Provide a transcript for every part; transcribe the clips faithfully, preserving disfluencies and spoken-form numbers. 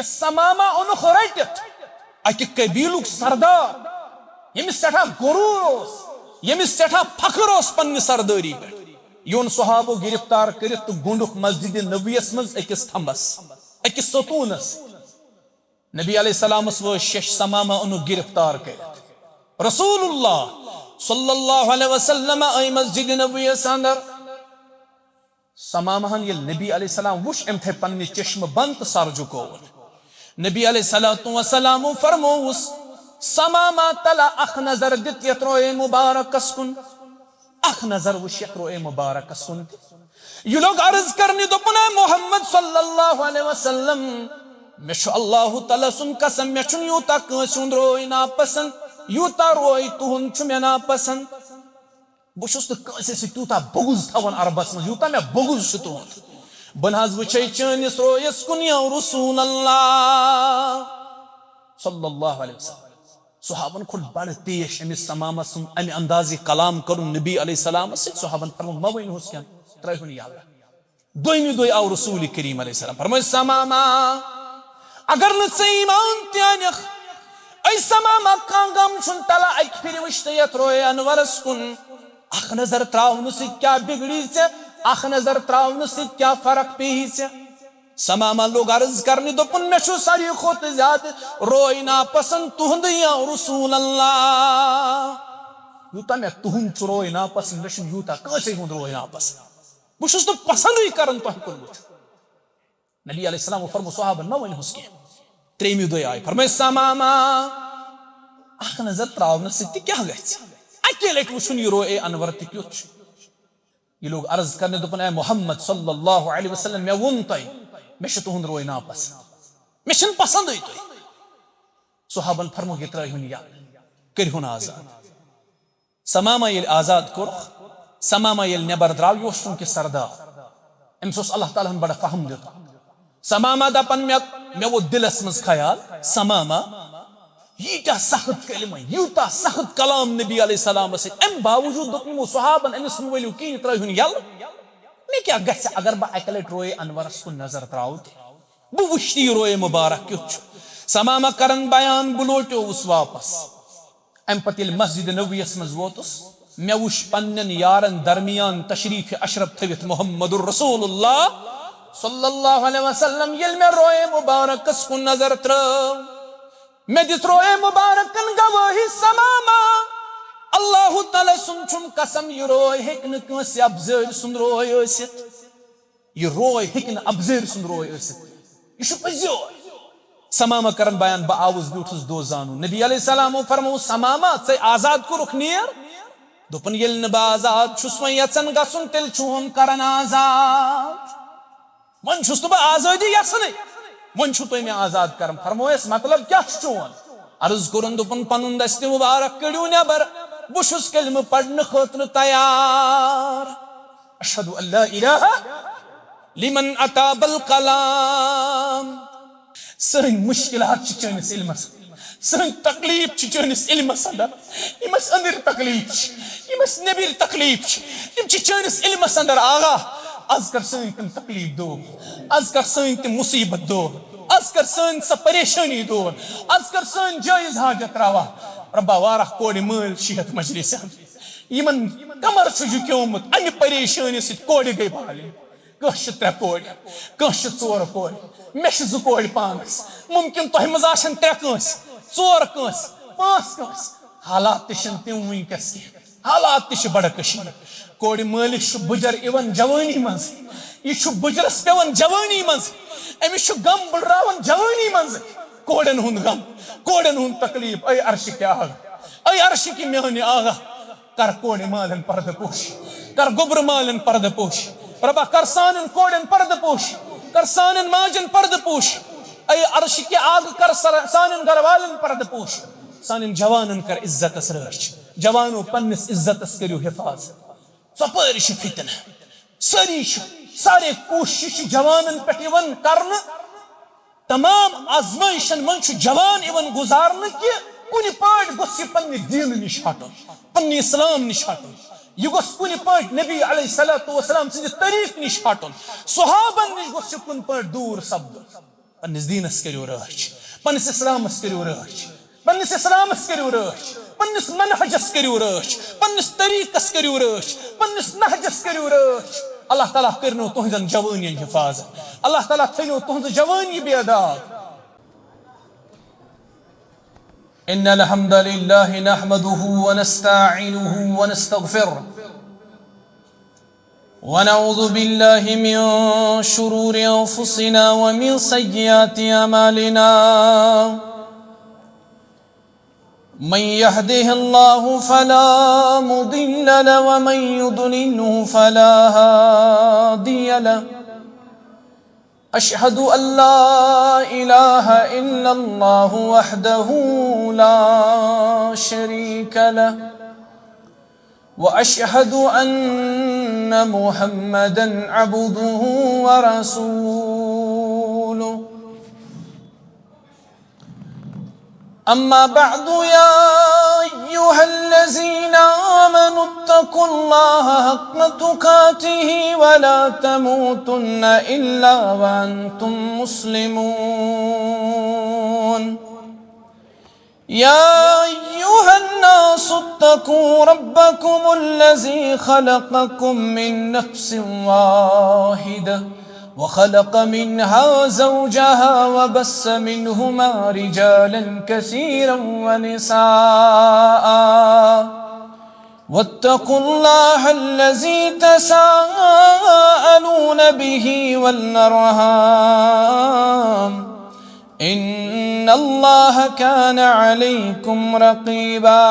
ثمامہ اوٚنُکھ رٔٹِتھ اکہِ قبیلُک سردار، ییٚمِس سٮ۪ٹھاہ غروٗر اوس، ییٚمِس سٮ۪ٹھاہ فخر اوس پننہِ سردٲری پٮ۪ٹھ۔ یون صحابو گرفتار کٔرِتھ تہٕ گوٚنڈُکھ مسجد نبویس منٛز أکِس تھمبس، أکِس ستوٗنس۔ نبی علیہ السلامس وٲژ شیٚش، ثمامہ اوٚنُکھ گرفتار کٔرِتھ۔ رسول اللہ صلی اللہ علیہ وسلم آے مسجد نبویس اندر۔ ثمامہ ہن ییٚلہِ نبی علیہ السلام وُچھ، أمۍ تھٲے پننہِ چشمہٕ بند تہٕ سر جُکووُن۔ نبی علیہ الصلوۃ والسلام فرمووُس، ثمامہ، تلہ اکھ نظر دِتھ یتھ روئے مبارکس کُن، اکھ نظر وُچھ یتھ روئے مبارکس کُن تہِ۔ یہِ لوٚگ عرض کرنہِ، دوٚپُن، اے محمد صلی اللہ علیہ وسلم، مےٚ چھُ اللہ تعالیٰ سُنٛد قسم، مےٚ چھُنہٕ یوٗتاہ کٲنٛسہِ ہُنٛد روے ناپسنٛد، یوٗتاہ روے تُہُنٛد چھُ مےٚ ناپسنٛد۔ بہٕ چھُس نہٕ کٲنٛسہِ سۭتۍ تیوٗتاہ بغض تھاوان عربس منٛز، یوٗتاہ مےٚ بغض چھُ تُہُنٛد۔ بہٕ نہ حظ وٕچھے چٲنِس رویس کُن یا رسول اللہ صلی اللہ علیہ وسلم۔ صحابن کھوٚت بڑٕ تیش أمِس ثمامہ سُنٛد امہِ اندازِ کلام کرُن نبی علیہ السلامس سۭتۍ۔ صحابن فرموو، مہ ؤنۍہوس کینٛہہ، ترٲیہُن یلہٕ۔ دوٚیمہِ دۄہہِ آو رسول کریم علیہ السلام، فرمٲے، ثمامہ، اگر نہٕ ژٕ ایمان تہِ انکھ، اے ثمامہ، کانٛہہ غم چھُنہٕ، تلہ اکہِ پھِرِ وٕچھ تہٕ یتھ روئے انورس کُن۔ اکھ نظر تراونہٕ سۭتۍ کیٛاہ بگڑی ژےٚ؟ اکھ نظر تراونہٕ سۭتۍ کیٛاہ فرق پیٚیہِ ژےٚ؟ ثمامہ لوٚگ عرض کرنہِ، دوٚپُن، مےٚ چھُ ساروی کھۄتہٕ زیادٕ روے ناپسنٛد تُہُنٛدُے یا رسول اللہ۔ یوٗتاہ مےٚ تُہُنٛد چھُ روے ناپسنٛد، مےٚ چھُنہٕ یوٗتاہ کٲنٛسے ہُنٛد روے ناپسنٛد۔ بہٕ چھُس نہٕ پسنٛدٕے کران تۄہہِ کُن وٕچھُن۔ نبی علیہ السلام فرموو، صحابن مہ ؤنۍہوس کینٛہہ۔ ترٛیٚیمہِ دۄہہِ آیہِ، فرمٲے، ثمامہ، اکھ نظر تراونہٕ سۭتۍ تہِ کیٛاہ گژھِ؟ اکے لٹہِ وٕچھُن یہِ روئے انور تہِ کیُتھ چھُ۔ یہِ لوٚگ عرض کرنہِ، دوٚپُن، اے محمد صلی اللہ علیہ وسلم، مےٚ ووٚن تۄہہِ، مےٚ چھُ تُہُنٛد روے ناپسنٛد، مےٚ چھُنہٕ پسنٛدٕے تُہۍ۔ صحابن فرموو، یہِ ترٲیہُن یلہٕ، کٔرۍہُن آزاد۔ ثمامہ ییٚلہِ آزاد کوٚرُکھ، ثمامہ ییٚلہِ نٮ۪بر درٛاو، یہِ اوس چوٗنٛکہِ سردار، أمِس اوس اللہ تعالیٰ ہن بڑٕ فہم دیُتمُت۔ ثمامہ دپان، مےٚ، مےٚ ووت دِلس منٛز خیال، ثمامہ، ییٖتیٛاہ سخت کلمہٕ، یوٗتاہ سخت کلام نبی علیہ السلامس سۭتۍ، امہِ باوجوٗد دوٚپ یِمو صحابن، أمِس مہٕ ؤلِو کِہیٖنۍ، ترٲیہُن یلہٕ۔ مےٚ کیٛاہ گژھِ اگر بہٕ اکہِ لٹہِ روئے انورس کُن نظر تراوٕ تہِ؟ بہٕ وٕچھٕ تہِ یہِ روئے مبارک کیُتھ چھُ۔ ثمامہ کرن بیان، بہٕ لوٹیووُس واپس۔ امہِ پتہٕ ییٚلہِ مسجد نبویس منٛز ووتُس، مےٚ وُچھ پننٮ۪ن یارن درمیان تشریف اشرف تھٲوِتھ محمد رسول اللہ صلی اللہ علیہ وسلم۔ ییٚلہِ مےٚ روئے مبارکس کُن نظر ترٲو، مےٚ دِژ روئے مبارکن گوٲہی، ثمامہ، اللہ تعالیٰ سُنٛد چھُم قسم، یہِ روے ہیٚکہِ نہٕ کٲنٛسہِ اپزٲرۍ سُنٛد روے ٲسِتھ۔ یہِ روے ہیٚکہِ نہٕ اپزٲرۍ سُنٛد روے ٲسِتھ۔ یہِ چھُ پٔزۍ یوے۔ ثمامہ کرن بیان، بہٕ آوُس، بیوٗٹھُس دو زانُن۔ نبی علیہ السلامو فرموو، ثمامہ، ژے آزاد کوٚرُکھ، نیر۔ دوٚپُن، ییٚلہِ نہٕ بہٕ آزاد چھُس وۄنۍ یژھان گژھُن، تیٚلہِ چھُہون کرن آزاد۔ وۄنۍ چھُس نہٕ بہٕ آزٲدی یژھنٕے، وۄنۍ چھُو تُہۍ مےٚ آزاد کران۔ فرمویس، مطلب کیٛاہ چھُ چون؟ عرض کوٚرُن، دوٚپُن، پنُن دستہِ مبارک کٔڑِو نٮ۪بر، بہٕ چھُس کلمہٕ پرنہٕ خٲطرٕ تیار۔ اشہد ان لا الہ لمن اطاب الکلام۔ سٲنۍ مشکلات چھِ چٲنِس علمس، سٲنۍ تکلیف چھِ چٲنِس علمس اندر۔ یِم اَسہِ أنٛدٕرۍ تکلیف چھِ، یِم اَسہِ نیٚبٕرۍ تکلیف چھِ، تِم چھِ چٲنِس علمس اندر، آغا۔ از کر سٲنۍ تِم تکلیف دور، از کر سٲنۍ تِم مصیبت دور، از کر سٲنۍ سۄ پریشٲنی دور، از کر سٲنۍ جٲیز حاجت روا۔ ربا، واریاہ کورِ مٲلۍ چھِ یتھ مجلسہِ اندر، یِمن کمر چھُ جُکیومُت امہِ پریشٲنی سۭتۍ، کورِ گٔے بالغ۔ کٲنٛسہِ چھِ ترٛےٚ کورِ، کٲنٛسہِ چھِ ژور کورِ، مےٚ چھِ زٕ کورِ پانس۔ ممکن تۄہہِ منٛز آسن ترٛےٚ کٲنٛسہِ، ژور کٲنٛسہِ، پانٛژھ کٲنٛسہِ۔ حالات تہِ چھِنہٕ تِم وٕنکیٚس کینٛہہ، حالات تہِ چھِ بڑٕ کٔشیٖرِ۔ کورِ مٲلِس چھُ بُجر یِوان جوٲنی منٛز، یہِ چھُ بُجرس پٮ۪وان جوٲنی منٛز، أمِس چھُ غم بٕڈراوان جوٲنی منٛز۔ کورٮ۪ن ہُنٛد غم، کورٮ۪ن ہُنٛد تکلیف، اے عرشہِ کہِ آغا، اے عرشہِ کہِ میانہِ آغا۔ کر کورِ مالٮ۪ن پردٕ پوش، کر گوٚبرٕ مالٮ۪ن پردٕ پوش۔ ربا، کر سانٮ۪ن کورٮ۪ن پردٕ پوش، کر سانٮ۪ن ماجٮ۪ن پردٕ پوش۔ اے عرشہِ کہِ آغا، کر سر-، سانٮ۪ن گرٕ والٮ۪ن پردٕ پوش۔ سانٮ۪ن جوانن کر عزتس رٲچھ۔ جوانو، پننِس عزتس کٔرِو حفاظت۔ ژۄپٲرۍ چھِ فتنہٕ، سٲری چھِ، سارے کوٗششہٕ چھِ جوانن پٮ۪ٹھ یِوان کرنہٕ۔ تمام آزمٲیشن منٛز چھُ جوان یِوان گُزارنہٕ کہِ کُنہِ پٲٹھۍ گوٚژھ یہِ پننہِ دیٖنہٕ نِش ہٹُن، پننہِ اسلام نِش ہٹُن۔ یہِ گوٚژھ کُنہِ پٲٹھۍ نبی علیہ الصلوۃ والسلام سٕنٛدِ طریٖقہٕ نِش ہٹُن، صحابن نِش گوٚژھ یہِ کُنہِ پٲٹھۍ دوٗر سپدُن۔ پننِس دیٖنس کٔرِو رٲچھ، پننِس اسلامس کٔرِو رٲچھ، پننِس اسلامس کٔرِو رٲچھ، پننِس منہجس کٔرِو رٲچھ، پننِس طریٖقس کٔرِو رٲچھ، پننِس نہجس کٔرِو رٲچھ۔ اللہ تعالیٰ کٔرِنو تُہنٛزن جوٲنین حفاظت، اللہ تعالیٰ تھٲینو تُہنٛز جوٲنی بے داغ۔ إن الحمد لله نحمده ونستعينه ونستغفره، ونعوذ بالله من شرور أنفسنا ومن سيئات أعمالنا. من يهده الله فلا مضل له، ومن يضلله فلا هادي له. أشهد أن لا إله إلا الله وحده لا شريك له، وأشهد أن محمدا عبده ورسوله. أما بعد، يا أيها الذين آمنوا اتقوا الله حق تقاته ولا تموتن إلا وأنتم مسلمون. يا أيها الناس اتقوا ربكم الذي خلقكم من نفس واحدة وخلق منها زوجها وبث منهما رجالا كثيرا ونساء، واتقوا الله الذي تساءلون به والأرحام، إن الله كان عليكم رقيبا.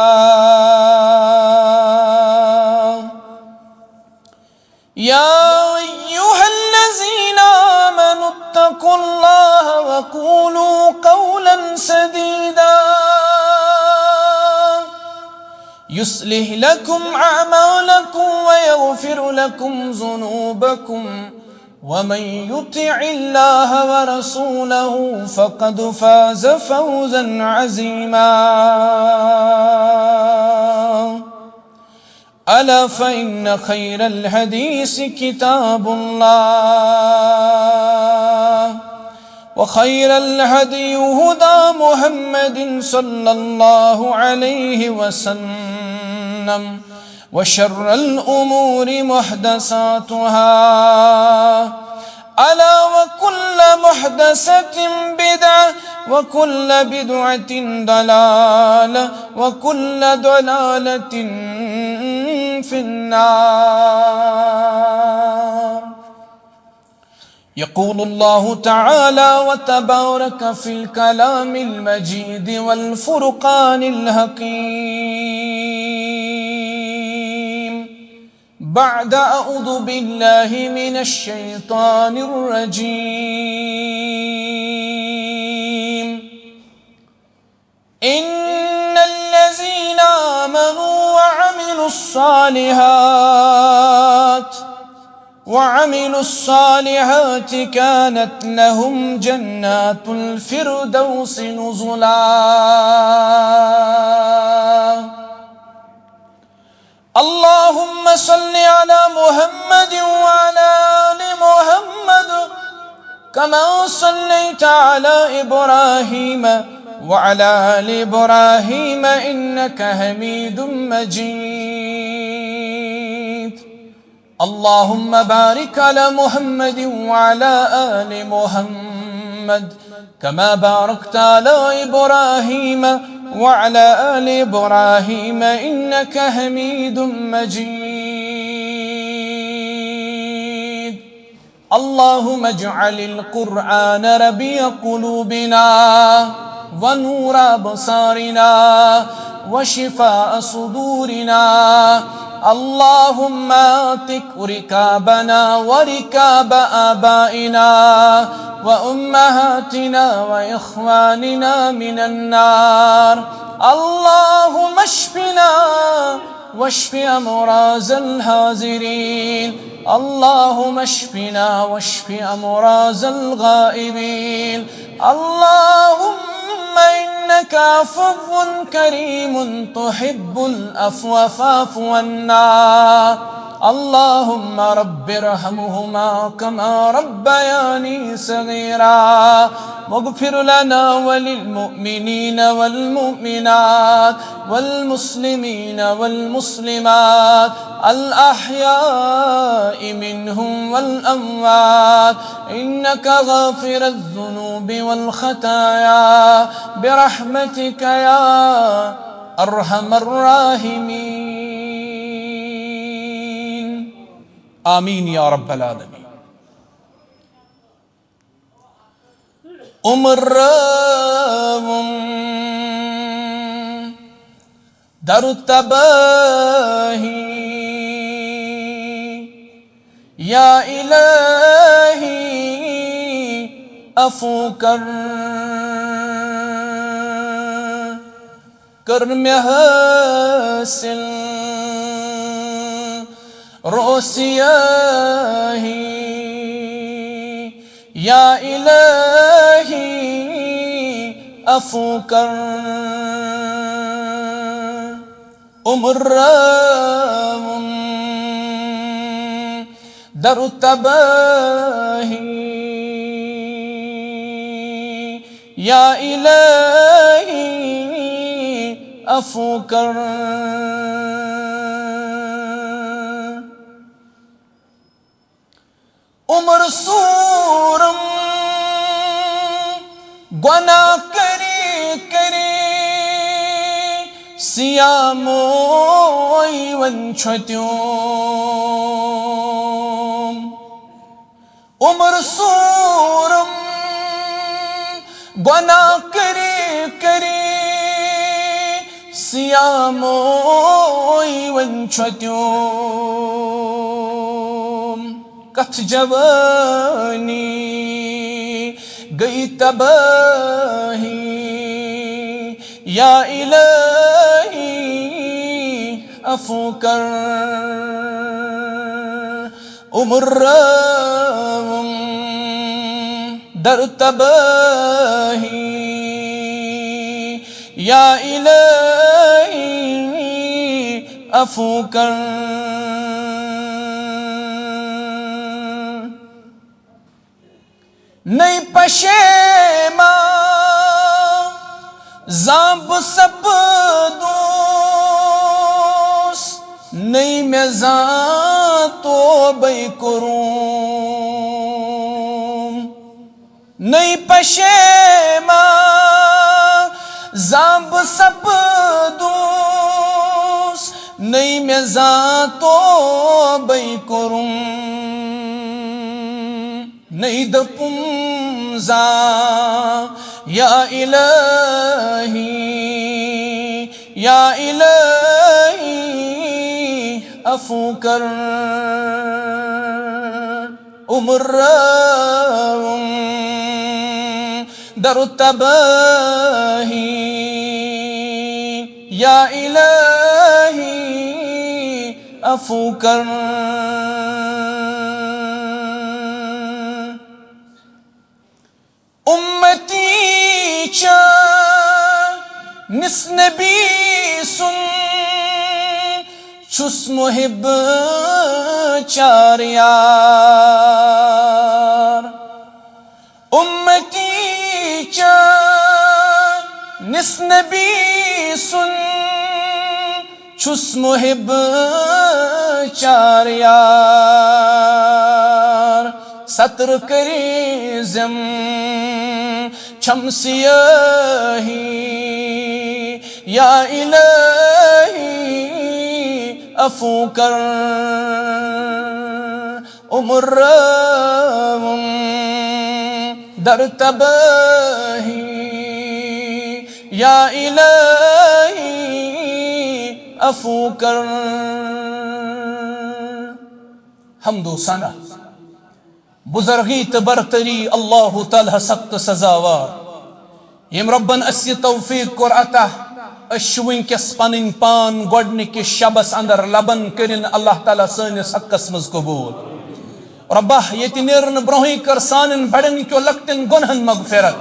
يا أيها الذين آمنوا اتقوا الله وقولوا قولا سديدا يصلح لكم أعمالكم ويغفر لكم ذنوبكم، ومن يطع الله ورسوله فقد فاز فوزا عظيما. ألا فإن خير الحديث كتاب الله، وخير الهدي هدى محمد صلى الله عليه وسلم، وشر الأمور محدثاتها، ألا وكل محدثة بدعة، وكل بدعة ضلالة، وكل ضلالة في النار. يقول الله تعالى وتبارك في الكلام المجيد والفرقان الحكيم، بعد أعوذ بالله من الشيطان الرجيم. إن الذين آمنوا وعملوا الصالحات، وعملوا الصالحات كانت لهم جنات الفردوس نزلا. اللهم صل على محمد وعلى آل محمد كما صليت على إبراهيم وعلى آل إبراهيم إنك حميد مجيد. اللهم بارك على محمد وعلى آل محمد كما باركت على إبراهيم وعلى آل إبراهيم إنك حميد مجيد. اللهم اجعل القرآن ربيع قلوبنا ونور أبصارنا وشفاء صدورنا. اللهم اعتق رقابنا ورقاب آبائنا وأمهاتنا وإخواننا من النار. اللهم اشفنا واشف أمراض الحاضرين. اللهم اشفنا واشف أمراض الغائبين. اللهم إنك عفو كريم تحب العفو فاعف عنا. اللهم رب ارحمهما كما ربياني صغيرا. واغفر لنا وللمؤمنين والمؤمنات والمسلمين والمسلمات الأحياء منهم والأموات إنك غافر الذنوب والخطايا برحمتك يا أرحم الراحمين. آمين يا رب العالمين. عمر راوم در تباہی، یا الہی عفو کر، کر مےٚ حٲصِل روسیاہی، یا الہی عفو کر۔ عمر راوم در تباہی، یا الہی عفو کر۔ عمر سورم گناہ کری کری، سیاموئی ون چھتیوم۔ عمر سورم گناہ کری کری، سیاموئی ون چھتیوم۔ کتھ جوانی گئی تباہی، یا الہی عفو کر۔ عمر راوم در تباہی، یا الہی عفو کر۔ نئی پشیما زانب سپدوس، نئی مے زان توبے کوروم۔ نئی پشیما زانب سپدوس، نئی مے زان توبے کوروم۔ نئی دپم زان یا الہی، یا الہی عفو کر۔ عمر راوم در تباہی، یا الہی عفو کر۔ امتی چانس نبی سن چھس محب چار یار۔ امتی چانس نبی سن چھس محب چار یار۔ ستر کری زم چھم سیاہی، یا الہی عفو کر۔ عمر راوم در تباہی، یا الہی عفو کر۔ حمد و ثنا، بزرگی تہٕ برتری اللہ تعالیٰ ہس حق تہٕ سزاوار۔ یم ربن اسہِ یہِ توفیق کوٚر عطا، أسۍ چھِ وٕنکیٚس پنٕنۍ پان گۄڈنِکِس شبس اندر لبن کٔرِن اللہ تعالیٰ سٲنِس حقس منٛز قبول۔ ربا، ییٚتہِ نیرنہٕ برونٛہٕے کر سانٮ۪ن بڑٮ۪ن کیو لۄکٹٮ۪ن گۄنہن مغفرت،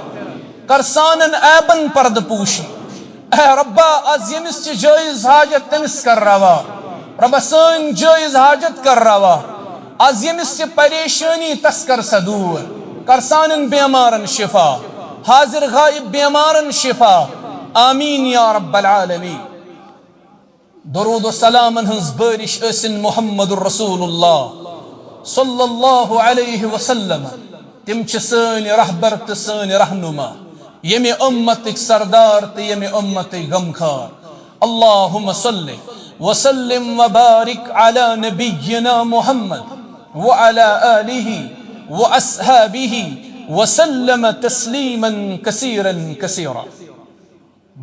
کر سانٮ۪ن عیبن پردٕ پوشی۔ اے ربا، از ییٚمِس چھِ جٲیز حاجت تٔمِس کر روا۔ رۄبہ سٲنۍ جٲیز حاجت کر روا۔ از ییٚمِس چھِ پریشٲنی تس کر سا دوٗر۔ کر سانٮ۪ن بیمارن شفا۔ حاضر غائب بیمارن شفا۔ آمین یا رب العالمین۔ درود و سلامن ہٕنٛز بٲرِش ٲسِن محمد رسول اللہ صلی اللہ علیہ وسلم۔ تِم چھِ سٲنۍ رہبر تہٕ سٲنۍ رہنما، ییٚمہِ اُمتٕکۍ سردار تہٕ ییٚمہِ اُمتٕکۍ غمخار۔ اللہم صل وسلم وبارک علی نبینا محمد وعلی آلہ واصحابہ وسلم تسلیما کثیرا کثیرا۔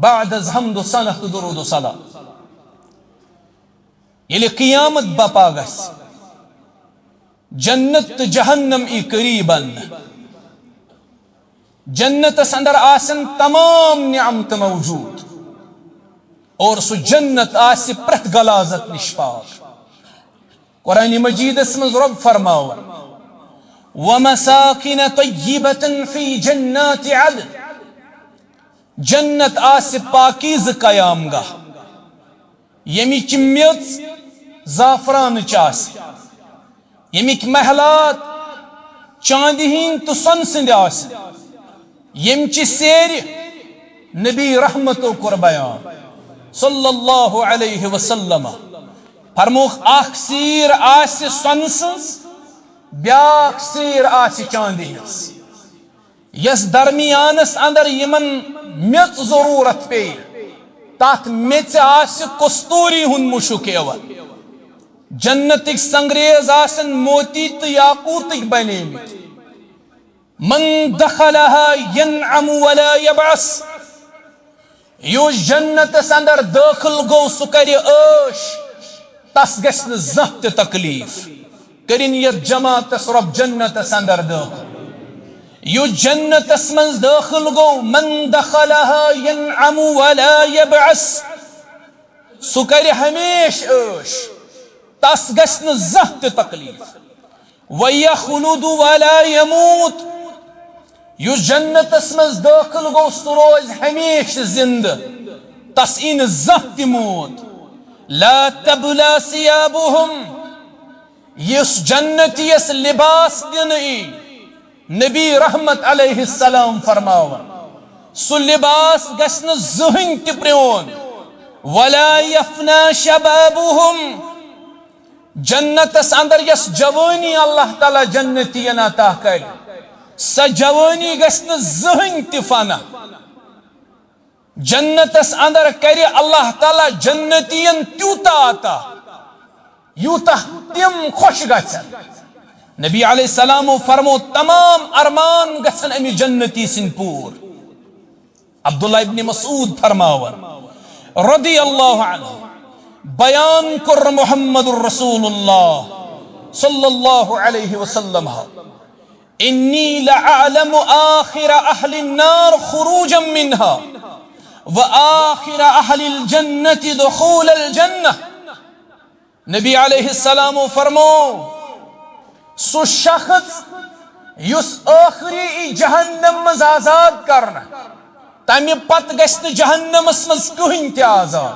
بعد از حمد و ثنا تہٕ درود و سلام، ییٚلہِ قیامت بپا گژھِ، جنت تہٕ جہنم ای قریب اننہٕ۔ جنتس اندر آسن تمام نعمت موجود اور سُہ جنت آسہِ پرٛٮ۪تھ غلاظت نِش پاک۔ قرآن مجیدس منٛز رۄب فرماوان، ومساکن طیبة فی جنات عدن۔ جنت آسہِ پاکیزٕ قیام گاہ، ییٚمِچ میٚژ زعفرانٕچ آسہِ، ییٚمِکۍ محلات چاندِ ہٕنٛدۍ تہٕ سۄنہٕ سٕنٛدِ آسن، ییٚمہِ چہِ سیرِ نبی رحمتو کوٚر بیان صلی اللہ علیہ وسلم۔ فرمووُکھ، اکھ سیٖر آسہِ سۄنہٕ سٕنٛز، بیاکھ سیٖر آسہِ چاندِ ہٕنٛز۔ یس درمیانس اندر یمن میژ ضرورت پیٚیہِ، تتھ میژِ آسہِ کستوری ہُنٛد مُشُک یِوان۔ جنتٕکۍ سنگریز آسن موتی تہٕ یاقوتٕکۍ بنیمٕتۍ۔ من دخلها ينعم ولا يبأس۔ یُس جنتس اندر دٲخل گوٚو، سُہ کرِ عٲش، تس گژھِ نہٕ زانٛہہ تہِ تکلیف۔ کٔرِن یتھ جماعتس رۄب جنتس اندر دٲخل۔ یُس جنتس منٛز دٲخل گوٚو، من دخلها ينعم ولا يبأس، سُہ کرِ ہمیشہٕ عٲش، تس گژھِ نہٕ زانٛہہ تہِ تکلیف۔ وَيَخْلُدُ وَلَا يَمُوتُ۔ یُس جنتس منٛز دٲخل گوٚو، سُہ روزِ ہمیشہٕ زندٕ، تس یی نہٕ زانٛہہ تہِ موت۔ لا تبلى ثيابهم۔ یُس جنتی یس لباس دِنہٕ یی، نبی رحمت علیہ السلام فرماوان، سُہ لباس گژھِ نہٕ زٕہٕنۍ تہِ پرٛون۔ ولا يفنى شبابهم۔ جنتس اندر یس جوانی اللہ تعالیٰ جنتین عطا کرِ، سۄ جوانی گژھِ نہٕ زٕہٕنۍ تہِ فنا۔ جنتس اندر کرِ اللہ تعالیٰ جنتین تیوٗتاہ عطا، یوٗتاہ تِم خۄش گژھن۔ نبی علیہ السلامو فرمو، تمام ارمان گژھن امہِ جنتی سٕنٛدۍ پوٗرٕ۔ عبداللہ ابن مسعود فرماوان رضی اللہ عنہ، بیان کوٚر محمد رسول اللہ صلی اللہ علیہ وسلم، انی لأعلم آخر اہل النار خروجا منها وآخر اہل الجنة دخول الجنة۔ نبی علیہ السلام فرمو، سُہ شخص یُس ٲخری ای جہنم منٛز آزاد کرنہٕ، تمہِ پتہٕ گژھِ نہٕ جہنمس منٛز کٕہٕنۍ تہِ آزاد۔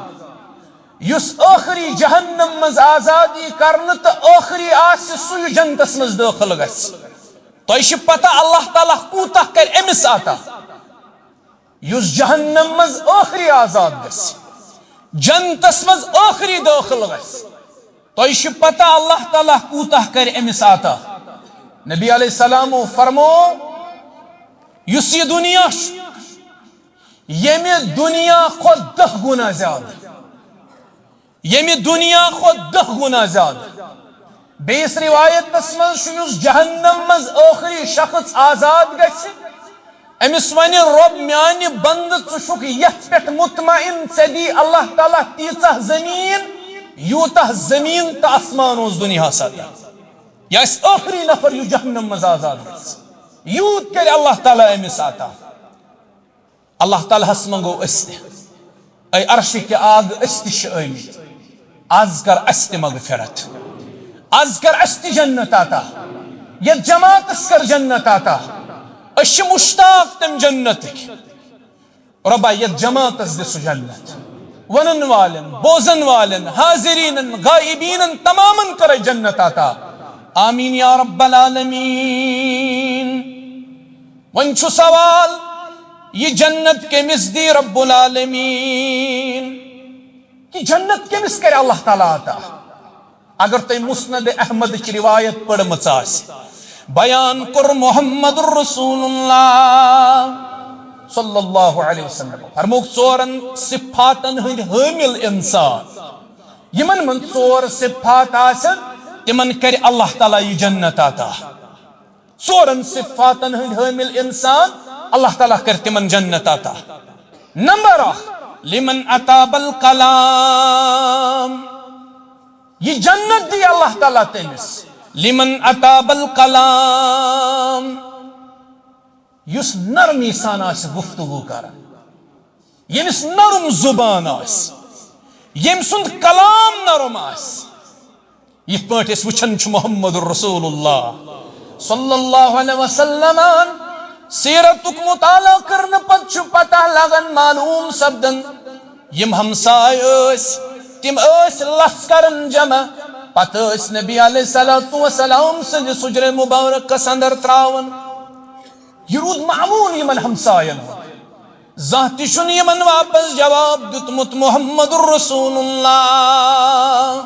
یُس ٲخری جہنم منٛز آزاد ای کرنہٕ تہٕ ٲخری آسہِ، سُے جنتس منٛز دٲخل گژھِ۔ تۄہہِ چھِ پتہ اللہ تعالیٰ کوٗتاہ کرِ أمِس عطا؟ یُس جہنم منٛز ٲخری آزاد گژھِ، جنتس منٛز ٲخری دٲخل گژھِ، تۄہہِ چھِ پتہ اللہ تعالیٰ کوٗتاہ کرِ أمِس عطا؟ نبی علیہ السلامو فرمو، یُس یہِ دُنیا چھُ، ییٚمہِ دُنیا کھۄتہٕ دَہ گُنا زیادٕ، ییٚمہِ دُنیا کھۄتہٕ دَہ گُنا زیادٕ۔ بیٚیِس روایتس منٛز چھُ، یُس جہنم منٛز ٲخری شخص آزاد گژھِ، أمِس وَنہِ، رۄب میانہِ بندٕ، ژٕ چھُکھ یَتھ پٮ۪ٹھ مطمئن، ژےٚ دی اللہ تعالیٰ تیٖژاہ زٔمیٖن، یوٗتاہ زٔمیٖن تہٕ آسمان اوس دُنیاہَس اندر۔ یہِ آسہِ ٲخری نفر یُس جہنم منٛز آزاد گژھِ، یوٗت کرِ اللہ تعالیٰ أمِس عطا۔ اللہ تعالیٰ ہس منٛگو أسۍ تہِ، اے عرشہِ کہِ آگہٕ، أسۍ تہِ چھِ آمٕتۍ۔ از کر اسہِ تہِ مغفرت، از کر اسہِ تہِ جنت عطا، یتھ جماعتس کر جنت عطا۔ أسۍ چھِ مشتاق تمہِ جنتٕکۍ۔ رۄبا، یتھ جماعتس دِ سُہ جنت، ونن والن، بوزن والن، حاضرینن، غائبینن تمامن کرے جنت عطا۔ آمین یا رب العالمین۔ وۄنۍ چھُ سوال، یہِ جنت کٔمِس دی رب العالمین؟ یہِ جنت کٔمِس کرِ اللہ تعالیٰ عطا؟ اگر تۄہہِ مسند احمدٕچ روایت پٔرمٕژ آسہِ، بیان کوٚر محمد رسول اللہ صلی اللہ علیہ وسلم، فرمووُکھ، ژورن صفاتن ہٕنٛدۍ حٲمل انسان، یِمن منٛز ژور صفات آسن، تِمن کرِ اللہ تعالیٰ یہِ جنت عطا۔ ژورن صفاتن ہٕنٛدۍ حٲمل انسان، اللہ تعالیٰ کرِ تِمن جنت عطا۔ نمبر اکھ، لمن اطاب الکلام، یہِ جنت دی اللہ تعالیٰ تٔمِس، لمن اطاب الکلام، یُس نرمی سان آسہِ گفتگو کران، ییٚمِس نرم زبان آسہِ، ییٚمۍ سُنٛد کلام نرم آسہِ۔ یِتھ پٲٹھۍ أسۍ وٕچھان چھِ محمد رسول اللہ صلی اللہ علیہ وسلمن سیرتُک مطالعہ کرنہٕ پتہٕ چھُ پتہ لگان، معلوم سپدان، یِم ہمساے ٲسۍ، تِم ٲسۍ لژھ کران جمع۔ پتہٕ ٲسۍ نبی علیہ الصلوۃ والسلام سٕنٛدِس حجرِ مبارکس اندر تراوان۔ یہِ روٗد معمول یِمن ہمساین ہُنٛد۔ زانٛہہ تہِ چھُنہٕ یِمن واپس جواب دیُتمُت محمد رسول اللہ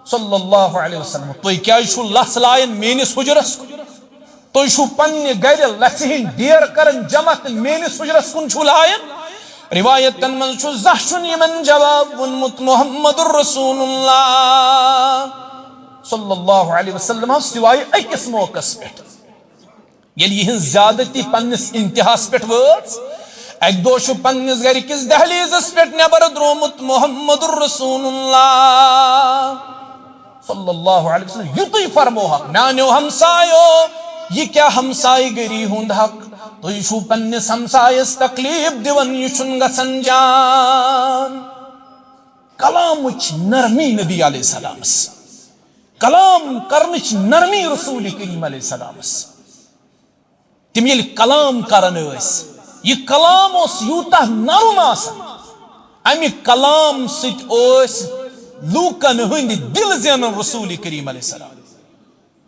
صلی اللہ علیہ وسلم۔ تُہۍ کیازِ چھِو لژھ لایان میٲنِس حجرس کُن؟ تُہۍ چھِو پننہِ گرِ لژھِ ہٕنٛدۍ ڈیر کران جمع تہٕ میٲنِس حجرس کُن چھِو لایان؟ روایتن منٛز چھُ، زانٛہہ چھُنہٕ یِمن جواب ووٚنمُت محمد رسول اللہ صلی اللہ علیہ وسلم سوائے أکِس موقعس پٮ۪ٹھ۔ ییٚلہِ یِہٕنٛز زیادتی پننِس انتہاہس پٮ۪ٹھ وٲژ، اکہِ دۄہ چھُ پننِس گرِ کِس دہلیزس پٮ۪ٹھ نٮ۪بر درٛامُت محمد رسول اللہ صلی اللہ علیہ وسلم۔ یُتُے فرمووہکھ، میانیو ہمسایو، یہِ کیٛاہ ہمسایہِ گٔری ہُنٛد حق؟ تُہۍ چھِو پننِس ہمسایس تکلیف دِوان، یہِ چھُنہٕ گژھان جان۔ کلامٕچ نرمی نبی علیہ السلامس، کلام کرنٕچ نرمی رسول کریم علیہ السلامس۔ تِم ییٚلہِ کلام کران ٲسۍ، یہِ کلام اوس یوٗتاہ نرم آسان، امہِ کلام سۭتۍ ٲسۍ لوٗکن ہٕنٛدۍ دِل زینان رسول کریم علیہ السلام۔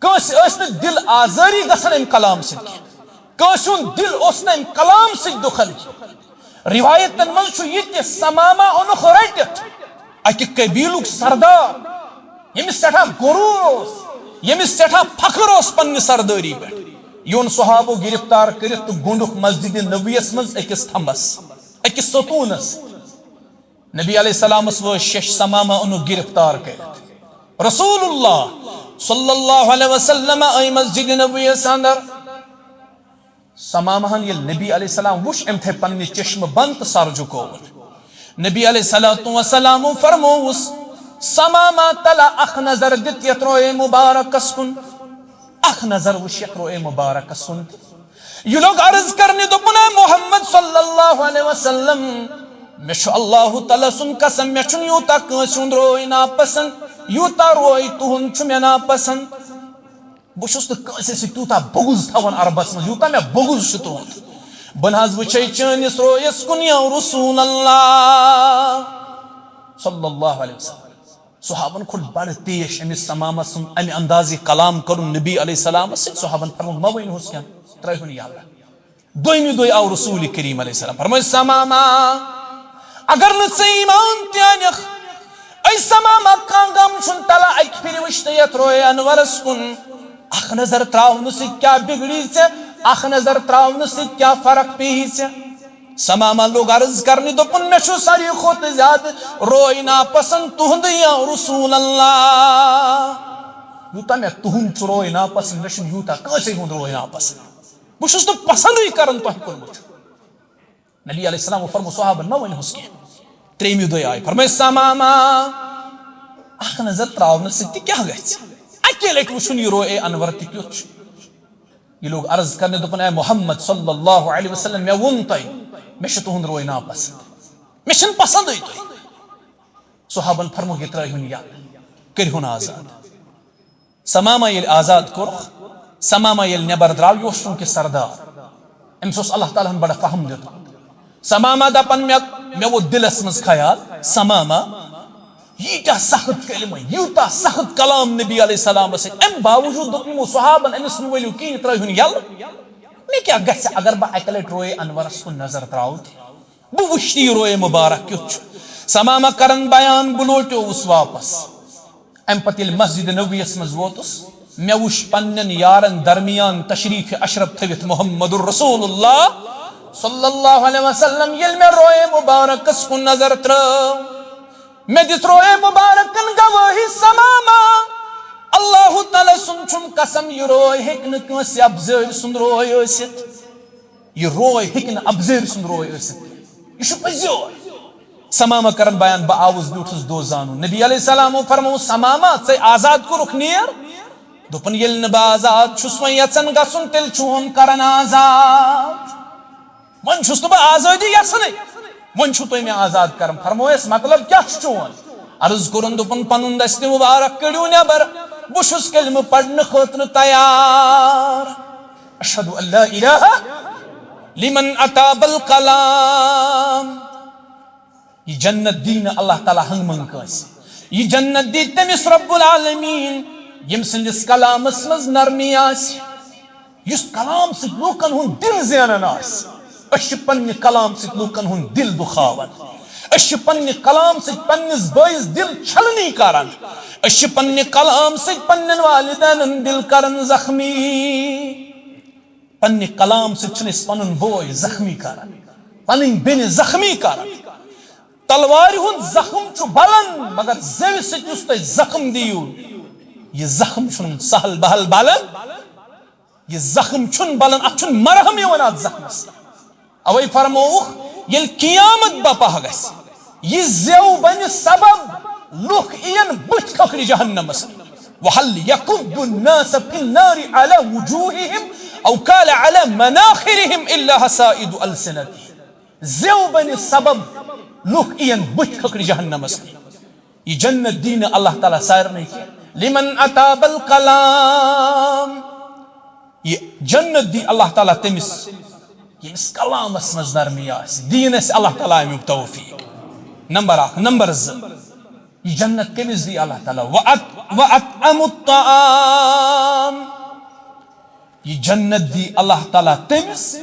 کٲنٛسہِ ٲسۍ نہٕ دِل آزٲری گژھان امہِ کلام سۭتۍ کینٛہہ، کٲنٛسہِ ہُنٛد دِل اوس نہٕ امہِ کلام سۭتۍ دُکھان کینٛہہ۔ روایتن منٛز چھُ یہِ تہِ، ثمامہ اوٚنُکھ رٔٹِتھ اکہِ قبیلُک سردار، ییٚمِس سٮ۪ٹھاہ غروٗر اوس، ییٚمِس سٮ۪ٹھاہ فخر اوس پننہِ سردٲری پٮ۪ٹھ۔ یہِ اوٚن صحابو گرفتار کٔرِتھ تہٕ گوٚنٛڈُکھ مسجد نبویس منٛز أکِس تھمبس، أکِس ستوٗنس۔ نبی علیہ السلامس وٲژ شیٚش، ثمامہ اوٚنُکھ گرفتار کٔرِتھ۔ رسول اللہ صلی اللہ علیہ وسلم آے مسجد نبویس اندر۔ ثمامہن ییٚلہِ نبی علیہ السلام وُچھ، أمۍ تھٲے پننہِ چشمہٕ بنٛد تہٕ سر جُکووُن۔ نبی علیہ الصلوۃ والسلام فرمووُس، ثمامہ، تلہ اکھ نظر دِتھ یتھ روے مبارکس کُن، اکھ نظر وُچھ یتھ روے مبارکس کُن تہِ۔ یہِ لوٚگ عرض کرنہِ، دوٚپُن، اے محمد صلی اللہ علیہ وسلم، مےٚ چھُ اللہ تعالیٰ سُنٛد قسم، مےٚ چھُنہٕ یوٗتاہ کٲنٛسہِ ہُنٛد روے ناپسنٛد، یوٗتاہ روے تُہُنٛد چھُ مےٚ ناپسنٛد۔ بہٕ چھُس نہٕ کٲنٛسہِ سۭتۍ تیوٗتاہ بغض تھاوان عربس منٛز، یوٗتاہ مےٚ بغض چھُ تُہُنٛد۔ بہٕ نہٕ حظ وٕچھے چٲنِس رویس کُن یا رسول اللہ صلی اللہ علیہ وسلم۔ صحابن کھوٚت بڑٕ تیش أمِس ثمامہ سُنٛد امہِ اندازِ کلام کرُن نبی علیہ السلامس سۭتۍ۔ صحابن فرموو، مہ ؤنِہُس کینٛہہ، ترٲیہُن یلہٕ۔ دوٚیمہِ دۄہہِ آو رسول کریم علیہ السلام، فرمٲے، ثمامہ، اگر نہٕ ژٕ ایمان تہِ انکھ، اے ثمامہ، کانٛہہ غم چھُنہٕ تلہ اکہِ پھِرِ وٕچھتہٕ یتھ روے انورس کُن۔ اکھ نظر تراونہٕ سۭتۍ کیٛاہ بگڑی ژےٚ؟ اکھ نظر تراونہٕ سۭتۍ کیٛاہ فرق پیٚیہِ ژےٚ؟ ثمامہ لوٚگ عرض کرنہِ، دوٚپُن، مےٚ چھُ ساروی کھۄتہٕ زیادٕ روے ناپسنٛد تُہُنٛدُے یا رسول اللہ۔ یوٗتاہ مےٚ تُہُنٛد چھُ روے ناپسنٛد، مےٚ چھُنہٕ یوٗتاہ کٲنٛسے ہُنٛد روے ناپسنٛد۔ بہٕ چھُس نہٕ پسنٛدٕے کران تۄہہِ کُن وٕچھُن۔ نبی علیہ السلام فرمو صحابن، مہ ؤنِہُس کینٛہہ۔ ترٛیٚیِمہِ دۄہہِ آیہِ، فرمٲے، ثمامہ، اکھ نظر تراونہٕ سۭتۍ تہِ کیٛاہ گژھِ؟ اکے لٹہِ وٕچھُن یہِ روے انور تہِ کیُتھ چھُ۔ یہِ لوٚگ عرض کرنہِ، دوٚپُن، اے محمد صلی اللہ علیہ وسلم، مےٚ ووٚن تۄہہِ، مےٚ چھُ تُہُنٛد روے ناپسنٛد، مےٚ چھُنہٕ پسنٛدٕے تُہۍ۔ صحابن فرموو، یہِ ترٲیہُن یلہٕ، کٔرۍہُن آزاد۔ ثمامہ ییٚلہِ آزاد کوٚرُکھ، ثمامہ ییٚلہِ نٮ۪بر درٛاو، یہِ اوس چوٗنٛکہِ سردار، أمِس اوس اللہ تعالیٰ ہن بڑٕ فہم دیُتمُت۔ ثمامہ دپان، مےٚ مےٚ ووت دِلس منٛز خیال، ثمامہ، ییٖتیٛاہ سخت کلمہٕ، یوٗتاہ سخت کلام نبی علیہ السلامس سۭتۍ۔ امہِ باوجوٗد دوٚپ یِمو صحابن أمِس، مہٕ ؤلِو کِہیٖنۍ، ترٲیہُن یَلہٕ۔ مےٚ کیٛاہ گژھِ اگر بہٕ اکہِ لٹہِ رویے انورس کُن نظر ترٛاوٕ تہِ؟ بہٕ وٕچھٕ تہِ یہِ رویے مُبارک کیُتھ چھُ۔ ثمامہ کران بیان، بہٕ لوٹیووُس واپس۔ امہِ پتہٕ ییٚلہِ مسجد نبویس منٛز ووتُس، مےٚ وُچھ پننٮ۪ن یارن درمیان تشریف اشرف تھٲوِتھ محمد رسول اللہ صلی اللہ علیہ وسلم۔ ییٚلہِ مےٚ رویے مُبارکس کُن نظر ترٲو، مےٚ دِژ رویے مُبارکن گوٲہی، ثمامہ، اللہ تعالیٰ سُنٛد چھُم قسم، یہِ روے ہیٚکہِ نہٕ کٲنٛسہِ اپزٲرۍ سُنٛد روے ٲسِتھ۔ یہِ روے ہیٚکہِ نہٕ اپزٲرۍ سُنٛد روے ٲسِتھ۔ یہِ چھُ پٔزۍ یور۔ ثمامہ کرن بیان، بہٕ آوُس، بیوٗٹھُس دو زانُن۔ نبی علیہ السلامو فرموو، ثمامہ، ژے آزاد کوٚرُکھ، نیر۔ دوٚپُن، ییٚلہِ نہٕ بہٕ آزاد چھُس وۄنۍ یژھان گژھُن، تیٚلہِ چون کرن آزاد۔ وۄنۍ چھُس نہٕ بہٕ آزٲدی یژھنٕے، وۄنۍ چھُو تُہۍ مےٚ آزاد کران۔ فرمووُس، مطلب کیٛاہ چھُ چون؟ عرض کوٚرُن، دوٚپُن، پنُن دستہِ مُبارک کٔڑِو نٮ۪بر، بہٕ چھُس کلمہٕ پرنہٕ خٲطرٕ تیار۔ اشہد ان لا الہ لمن اطاب الکلام۔ یہِ جنت دی نہٕ اللہ تعالیٰ ہنٛگہٕ منٛگہٕ کٲنٛسہِ۔ یہِ جنت دی تٔمِس رب العالمین، ییٚمہِ سٕنٛدِس کلامس منٛز نرمی آسہِ، یُس کلام سۭتۍ لوٗکن ہُنٛد دِل زینان آسہِ۔ أسۍ چھِ پننہِ کلام سۭتۍ لوٗکن ہُنٛد دِل دُکھاوان۔ أسۍ چھِ پننہِ کلام سۭتۍ پننِس بٲیِس دِل چھلنی کران۔ أسۍ چھِ پننہِ کلام سۭتۍ پننٮ۪ن والدینن دِل کران زخمی۔ پننہِ کلام سۭتۍ چھِنہٕ أسۍ پنُن بوے زخمی کران، پنٕنۍ بیٚنہِ زخمی کران۔ تلوارِ ہُنٛد زخم چھُ بلان، مگر زیوِ سۭتۍ یُس تُہۍ زخم دِیِو، یہِ زخم چھُنہٕ سہل بہل بلان۔ یہِ زخم چھُنہٕ بلان، اتھ چھُنہٕ مرہم یِوان اتھ زخمس۔ اوے فرمووُکھ، ییٚلہِ قیامت بپا گژھِ، یہِ زیو بنہِ سبب لُکھ یِن بٕتھِ کھکھرِ جہنمس۔ وَهَلْ يَكُبُّ النَّاسَ فِي النَّارِ عَلَى وُجُوهِهِمْ أَوْ قَالَ عَلَى مَنَاخِرِهِمْ إِلَّا حَصَائِدُ أَلْسِنَتِهِمْ۔ زیو بنہِ سبب لُکھ یِن بٕتھِ کھکھرِ جہنمس۔ یہِ جنت دی نہٕ اللہ تعالیٰ سارنٕے کینٛہہ۔ لِمَنْ أَطَابَ الْكَلَامَ۔ یہِ جنت دی اللہ تعالیٰ تٔمِس، ییٚمِس کلامس منٛز نرمی آسہِ، دِیِن اَسہِ اللہ تعالیٰ اَمیُک توفیٖق۔ نمبر اکھ۔ نمبر زٕ، یہِ جنت کٔمِس دی اللہ تعالیٰ؟ وَأَطْ-، وَأَطْعَمُ الطَّعَامَ۔ یہِ جنت دی اللہ تعالیٰ تٔمِس،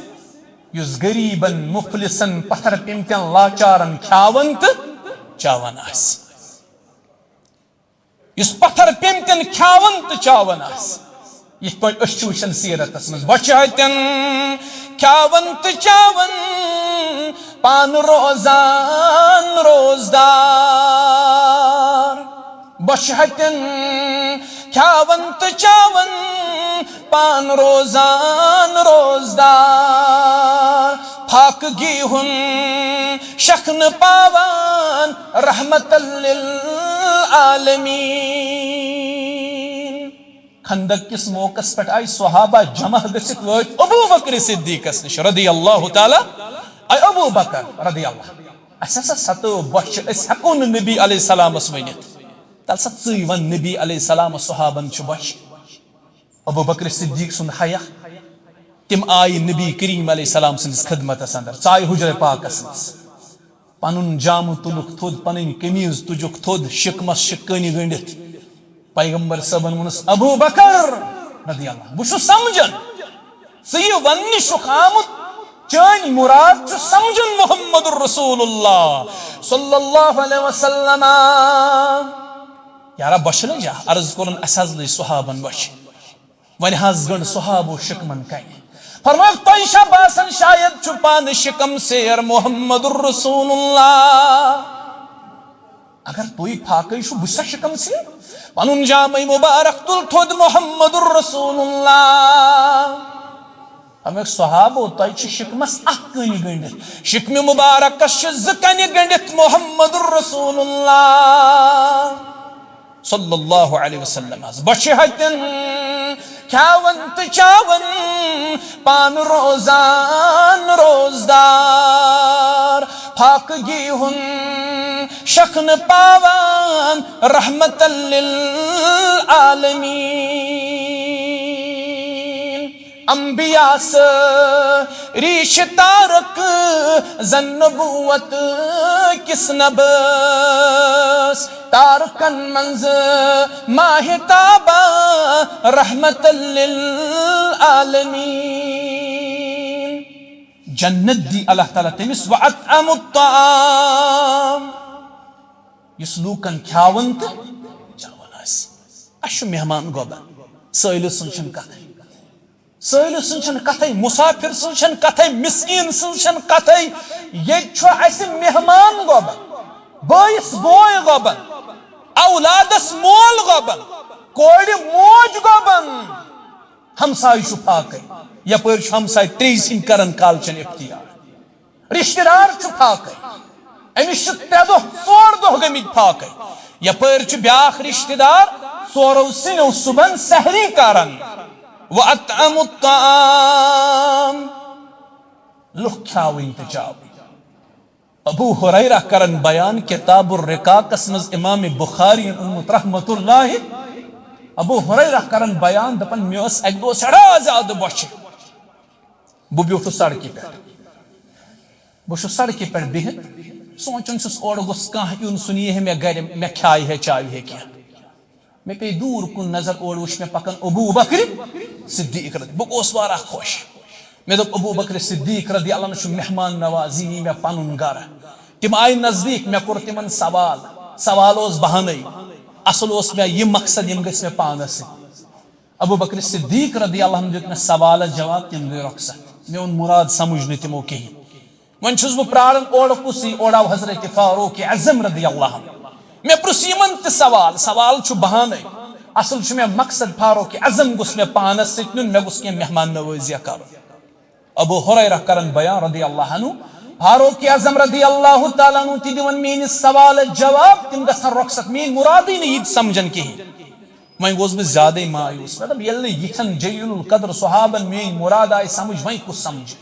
یُس غریٖبن، مُفلِسن، پتھر پیمتٮ۪ن، لاچارن کھیاون تہٕ چاون آسہِ۔ یُس پتھر پیمتٮ۪ن کھیاون تہٕ چاون آسہِ۔ یِتھ پٲٹھۍ أسۍ چھِ وٕچھان سیرتس منٛز، بۄچھِ ہتٮ۪ن کھیاون تہٕ چاون پانہٕ روزان روزدار۔ بۄچھِ ہتٮ۪ن کھیاون تہٕ چاون پانہٕ روزان روزدار۔ فاقگی ہُنٛد شکھ نہٕ پاوان رحمت للعالمین۔ خندق کِس موقعس پٮ۪ٹھ آیہِ صحابہ جمع گٔژھِتھ وٲتۍ ابو بکر صدیقس نِش رضی اللہ تعالیٰ۔ اے ابو بکر رضی اللہ، اَسہِ ہسا ستٲو بۄچھِ، أسۍ ہٮ۪کو نہٕ نبی علیہ السلامس ؤنِتھ۔ تَلہٕ سا ژٕے وَن، نبی علیہ السلامس صحابن چھِ بۄچھِ۔ ابو بکر صدیق سُنٛد حیا۔ تِم آیہِ نبی کریم علیہ السلام سٕنٛدِس خدمتس اندر، ژایہِ حجرے پاکس منٛز۔ پنُن جامہٕ تُلُکھ تھوٚد، پنٕنۍ قمیٖض تُجُکھ تھوٚد، شِکمس شِکٲنی گٔنٛڈِتھ۔ پیغمبر صٲبن ووٚنُس، ابو بکر رضی اللہ، بہٕ چھُس سمجھان، ژٕ یہِ وننہِ چھُکھ آمُت، چٲنۍ مُراد چھُ سمجھُن محمد رسول اللہ صلی اللہ علیہ وسلم۔ یارا، بۄچھِ لٔجا؟ عرض کوٚرُن، اسہِ حظ لٔج صحابن بۄچھِ۔ وۄنۍ حظ گٔنٛڈ صحابو شِکمن کنہِ۔ فرمٲوکھ، تۄہہِ چھا باسان شاید چھُ پانہٕ شِکم سیر محمد رسول اللہ؟ اگر تُہۍ فاقے چھُو، بہٕ چھُسا شِکم سیر؟ پنُن جامے مُبارک تُل تھوٚد محمد رسول اللہ۔ فرمٲوکھ، صحابو، تۄہہِ چھِ شِکمس اکھ کٔنۍ گٔنٛڈِتھ، شِکمہِ مُبارکس چھِ زٕ کنہِ گٔنٛڈِتھ محمد رسول اللہ۔ صلی اللہ علیہ وسلم حظ۔ بۄچھِ ہتٮ۪ن کھیاون تہٕ چاون پانہٕ روزان روزدار۔ فاقگی ہُنٛد شکھ نہٕ پاوان رحمت للعالمین۔ انبیاء سٲری چھِ تارک زن نبوت کِس نبس، تارکن منٛز ماہتابا رحمت للعالمین۔ جنت دی اللہ تعالیٰ تٔمِس، واطعم الطعام، یُس لوٗکن کھیاوان تہٕ چاوان آسہِ۔ اَسہِ چھُ مہمان گۄبن، سٲیلہٕ سٕنٛز چھَنہٕ کتھٕے۔ سٲیلہٕ سٕنٛز چھَنہٕ کتھٕے، مُسافِر سٕنٛز چھَنہٕ کتھٕے، مِسکیٖن سٕنٛز چھَنہٕ کتھٕے۔ ییٚتہِ چھُ اَسہِ مہمان گۄبن، بٲیِس بوے گۄبن، اولادس مول گۄبن، کورِ موج گۄبن۔ ہمسایہِ چھُ فاقے، یپٲرۍ چھُ ہمسایہِ ترٛیٚیہِ سٕنٛدۍ کران کالچن اختیار۔ رشتہٕ دار چھُ فاقے، أمِس چھِ ترٛےٚ دۄہ، ژور دۄہ گٔمٕتۍ فاقے۔ یپٲرۍ چھُ بیٛاکھ رشتہٕ دار، ژورو سِنیو صُبحن سحری کران۔ واطعم الطعام، لُکھ کھیاوٕنۍ تہٕ چاوٕنۍ۔ ابو ہریرہ کران بیان کتاب الرقاقس منٛز، امام بخاری اوٚنمُت رحمت اللہ۔ ابو ہریرہ کران بیان، دپان، مےٚ ٲس اکہِ دۄہ سٮ۪ٹھاہ زیادٕ بۄچھِ۔ بہٕ بیوٗٹھُس سڑکہِ پٮ۪ٹھ۔ بہٕ چھُس سڑکہِ پٮ۪ٹھ بِہِتھ، سونٛچان چھُس، اورٕ گوٚژھ کانٛہہ یُن، سُہ نِیہِ ہے مےٚ گرِ، مےٚ کھیایہِ ہے، چاوِ ہے کینٛہہ۔ مےٚ پیٚیہِ دوٗر کُن نظر، اورٕ وٕچھ مےٚ پکان ابو بکر صدیق رضی، بہٕ گوس واریاہ خۄش۔ مےٚ دوٚپ، ابو بکر صدیق رضی اللہ عنہ چھُ مہمان نوازی، یی مےٚ پنُن گرٕ۔ تِم آیہِ نزدیٖک، مےٚ کوٚر تِمن سوال۔ سوال اوس بہانَے، اصل اوس مےٚ یہِ مقصد، یِم گٔژھۍ مےٚ پانس سۭتۍ۔ ابو بکر صدیق رضی اللہ عنہ دیُت مےٚ سوالس جواب، تِم گٔے رۄخصت۔ میون مراد سمجھ نہٕ تِمو کِہیٖنۍ۔ وۄنۍ چھُس بہٕ پراران اورٕ کُسٕے، اورٕ آو حضرت فاروق اعظم رضی اللہ عنہ۔ مےٚ پرُژھ یِمن تہِ سوال، سوال چھُ بہانَے۔ اصل چھُ مےٚ مقصد، فاروق اعظم گوٚژھ مےٚ پانس سۭتۍ نیُن، مےٚ گوٚژھ کینٛہہ مہمان نوازیہ کرُن۔ ابو ہریرہ کران بیان رضی اللہ عنہ، فاروق اعظم رضی اللہ تعالیٰ عنہ تہِ دِوان میٲنِس سوالس جواب، تِم گژھن رۄخصت، میٲنۍ مرادٕے نہٕ یہِ تہِ سمجھن کِہیٖنۍ۔ وۄنۍ گوس بہٕ زیادَے مایوس۔ مےٚ دوٚپ، ییٚلہِ نہٕ یِتھٮ۪ن جلیل القدر صحابن میٲنۍ مراد آیہِ سمجھ، وۄنۍ کُس سمجھِ؟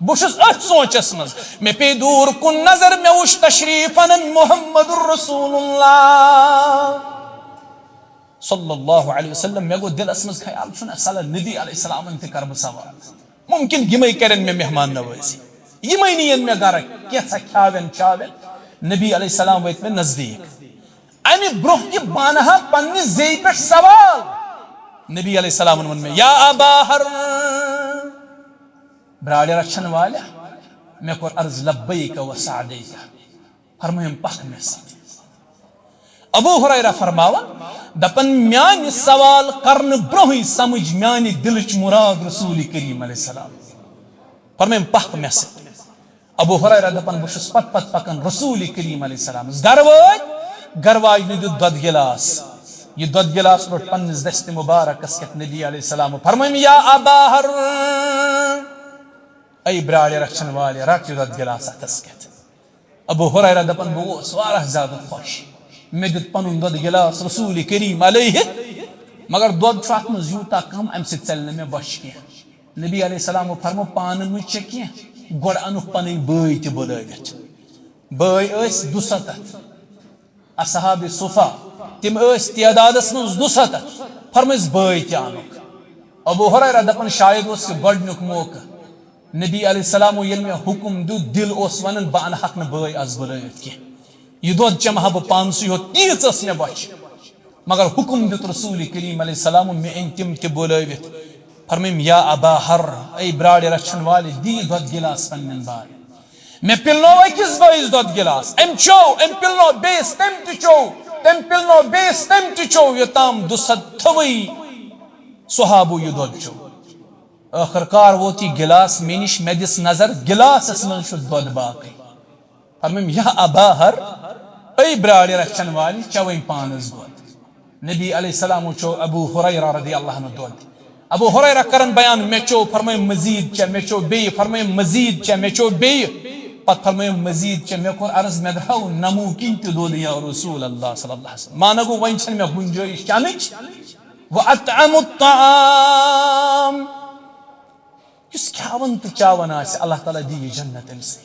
بہٕ چھُس أتھۍ سونٛچس منٛز، مےٚ پیٚیہِ دوٗر کُن نظر، مےٚ وُچھ تشریف انن محمد رسول اللہ صلی اللہ علیہ وسلم۔ مےٚ گوٚو دِلس منٛز خیال، چھُنہ صلی نبی علیہ السلامن تہِ کرٕ بہٕ سوال؟ ممکن یِمے کرن مےٚ مہمان نوازی، یِمے نِین مےٚ گرٕ، کینٛژھا کھیاون چاون۔ نبی علیہ السلام وٲتۍ مےٚ نزدیٖک۔ امہِ برونٛہہ تہِ بہٕ انہٕ ہا پننہِ زیٚیہِ پٮ۪ٹھ سوال۔ نبی علیہ السلامن ووٚن مےٚ، یا ابا ہر، براڑِ رچھن والیا، مےٚ کوٚر عرض، لبیک و سعدیک۔ فرمٲیِم، پکھ مےٚ سۭتۍ۔ ابو ہریرہ فرماوان، دپان، میانہِ سوال کرنہٕ برونٛہٕے سمجھ میانہِ دلٕچ مراد رسول کریم علیہ السلام۔ فرمٲیِم، پکھ مےٚ سۭتۍ۔ ابو ہریرہ دپان، بہٕ چھُس پتہٕ پتہٕ پکان رسول کریم علیہ السلام۔ گرٕ وٲتۍ، گرٕ واجنہِ دیُت دۄدٕ گلاس۔ یہِ دۄدٕ گلاس روٚٹ پننِس دستِ مبارکس کٮ۪تھ نبی علیہ السلام۔ فرمٲیِم، یا ابا ہر، اے براڑِ رچھن والہِ، رٹ یہِ دۄدٕ گلاس اتھس کٮ۪تھ۔ ابو ہریرہ دپان، بہٕ گوس واریاہ زیادٕ خۄش۔ مےٚ دیُت پنُن دۄدٕ گلاس رسول کریم علیہ، مگر دۄد چھُ اتھ منٛز یوٗتاہ کم، امہِ سۭتۍ ژلہِ نہٕ مےٚ بۄچھِ کینٛہہ۔ نبی علیہ السلام فرمو، پانہٕ مٔہ چےٚ کینٛہہ، گۄڈٕ انُکھ پنٕنۍ بٲے تہِ بُلٲوِتھ۔ بٲے ٲسۍ دُسَتتھ، اصحاب صفہ، تِم ٲسۍ تعدادس منٛز دُسَتتھ۔ فرمٲیِس، بٲے تہِ انُکھ۔ ابو ہریرہ دپان، شاید اوس یہِ گۄڈٕنیُک موقعہٕ۔ نبی علیہ السلامو ییٚلہِ مےٚ حُکُم دیُت، دِل اوس ونان، بہٕ انہٕ ہکھ نہٕ بٲے از بُلٲوِتھ کینٛہہ۔ یہِ دۄد چمہٕ ہا بہٕ پانسٕے یوت، تیٖژ ٲس مےٚ بۄچھِ۔ مگر حُکُم دیُت رسول کریم علیہ السلامو، مےٚ أنۍ تِم تہِ بُلٲوِتھ۔ فرمٲیِم، یا ابا ہر، اے براڑِ رچھن والہِ، دِ یہِ دۄد گلاس پننٮ۪ن باین۔ مےٚ پِلنوو أکِس بٲیِس دۄد گلاس، أمۍ چیوٚو، أمۍ پِلنوو بیٚیِس، تٔمۍ تہِ چیوٚو، تٔمۍ پِلنوو بیٚیِس، تٔمۍ تہِ چیوٚو، یوٚتام دُسَتتھوٕے صحابو یہِ دۄد چیوٚو۔ ٲخٕر کار ووت یہِ گلاس مےٚ نِش، مےٚ دِژ نظر، گلاسس منٛز چھُ دۄد باقٕے۔ فرمٲیم، یا ابا ہر، اے براڑِ رچھن والی، چوٕنۍ پانس دۄد۔ نبی علیہ السلامو چیوٚو ابو ہریرہ رضی اللہ عنہ دۄد۔ ابو ہریرہ کرن بیان، مےٚ چیوٚو، فرمٲیم مزید چےٚ، مےٚ چیوٚو بیٚیہِ، فرمٲیم مزید چےٚ، مےٚ چیوٚو بیٚیہِ۔ پتہٕ فرمٲیم مزید چےٚ، مےٚ کوٚر عرض، مےٚ درٛاو نمو کِنۍ تہِ دۄد یا رسول اللہ صلی اللہ علیہ وسلم۔ معنہ گوٚو، وۄنۍ چھَنہٕ مےٚ گُنجٲیِش چٮ۪نٕچ۔ وَأَطْعَمُ الطَّعَامَ۔ یُس کھیاوان تہٕ چاوان آسہِ، اللہ تعالیٰ دِیہِ جنت أمۍ سٕے۔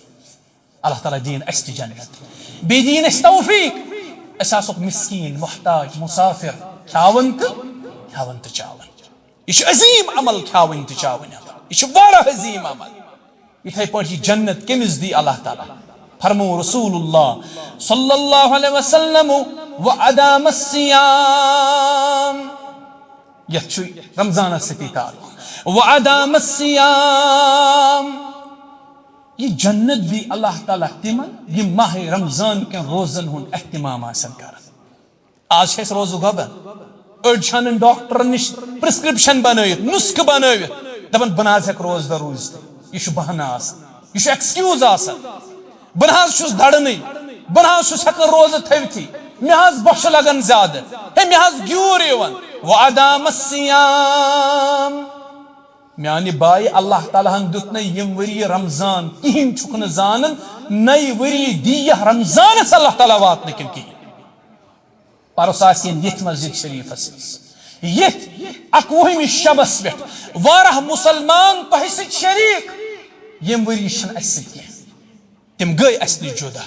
اللہ تعالیٰ دِیِن اَسہِ تہِ جنت۔ بیٚیہِ دِیِن اَسہِ توفیٖق۔ أسۍ آسوکھ مِسکیٖن، محتاج، مُسافِر، کھیاوان تہٕ، کھیاوان تہٕ چاوان۔ یہِ چھُ عظیٖم عمل کھیاوٕنۍ تہٕ چاوٕنۍ۔ یہِ چھُ واریاہ عظیٖم عمل۔ یِتھے پٲٹھۍ یہِ جنت کٔمِس دی اللہ تعالیٰ؟ فرموو رسول اللہ صلی اللہ علیہ وسلم، "وأدام الصيام"، یتھ چھُ رمضانس سۭتی تعلق، "وأدام الصيام"، یہِ جنت دی اللہ تعالیٰ تِمن، یِم ماہ رمضان کٮ۪ن روزن ہُنٛد اہتمام آسن کران۔ آز چھِ اَسہِ روزُک گۄبن۔ أڑۍ چھِ اَنان ڈاکٹرن نِش پرسکرپشن بنٲوِتھ، نُسخہٕ بنٲوِتھ، دَپان، "بہٕ نہ حظ ہٮ۪کہٕ روزدر روٗزِتھ۔" یہِ چھُ بہانہٕ آسان، یہِ چھُ ایکسکیوز آسان۔ "بہٕ نہ حظ چھُس دَرنٕے، بہٕ نہ حظ چھُس ہٮ۪کان روزٕ تھٲوِتھٕے، مےٚ حظ بۄچھِ لگان زیادٕ، ہے، مےٚ حظ گیوٗر یِوان۔" وأدام الصيام۔ میانہِ بایہِ، اللہ تعالیٰ ہن دیُت نہٕ ییٚمہِ ؤرۍ یہِ رمضان، کِہینۍ چھُکھ نہٕ زانان، نَیہِ ؤرۍ یہِ دی یَتھ رمضانس اللہ تعالیٰ واتنہٕ کِنۍ کِہینۍ۔ پرُس آسہِ یِن ییٚتھۍ مسجد شریفس منٛز، ییٚتھۍ اَکوُہمہِ شبس پٮ۪ٹھ واریاہ مُسلمان تۄہہِ سۭتۍ شریٖک، ییٚمہِ ؤرۍ یہِ چھِنہٕ اَسہِ سۭتۍ کینٛہہ۔ تِم گٔے اَسہِ نِش جُدا۔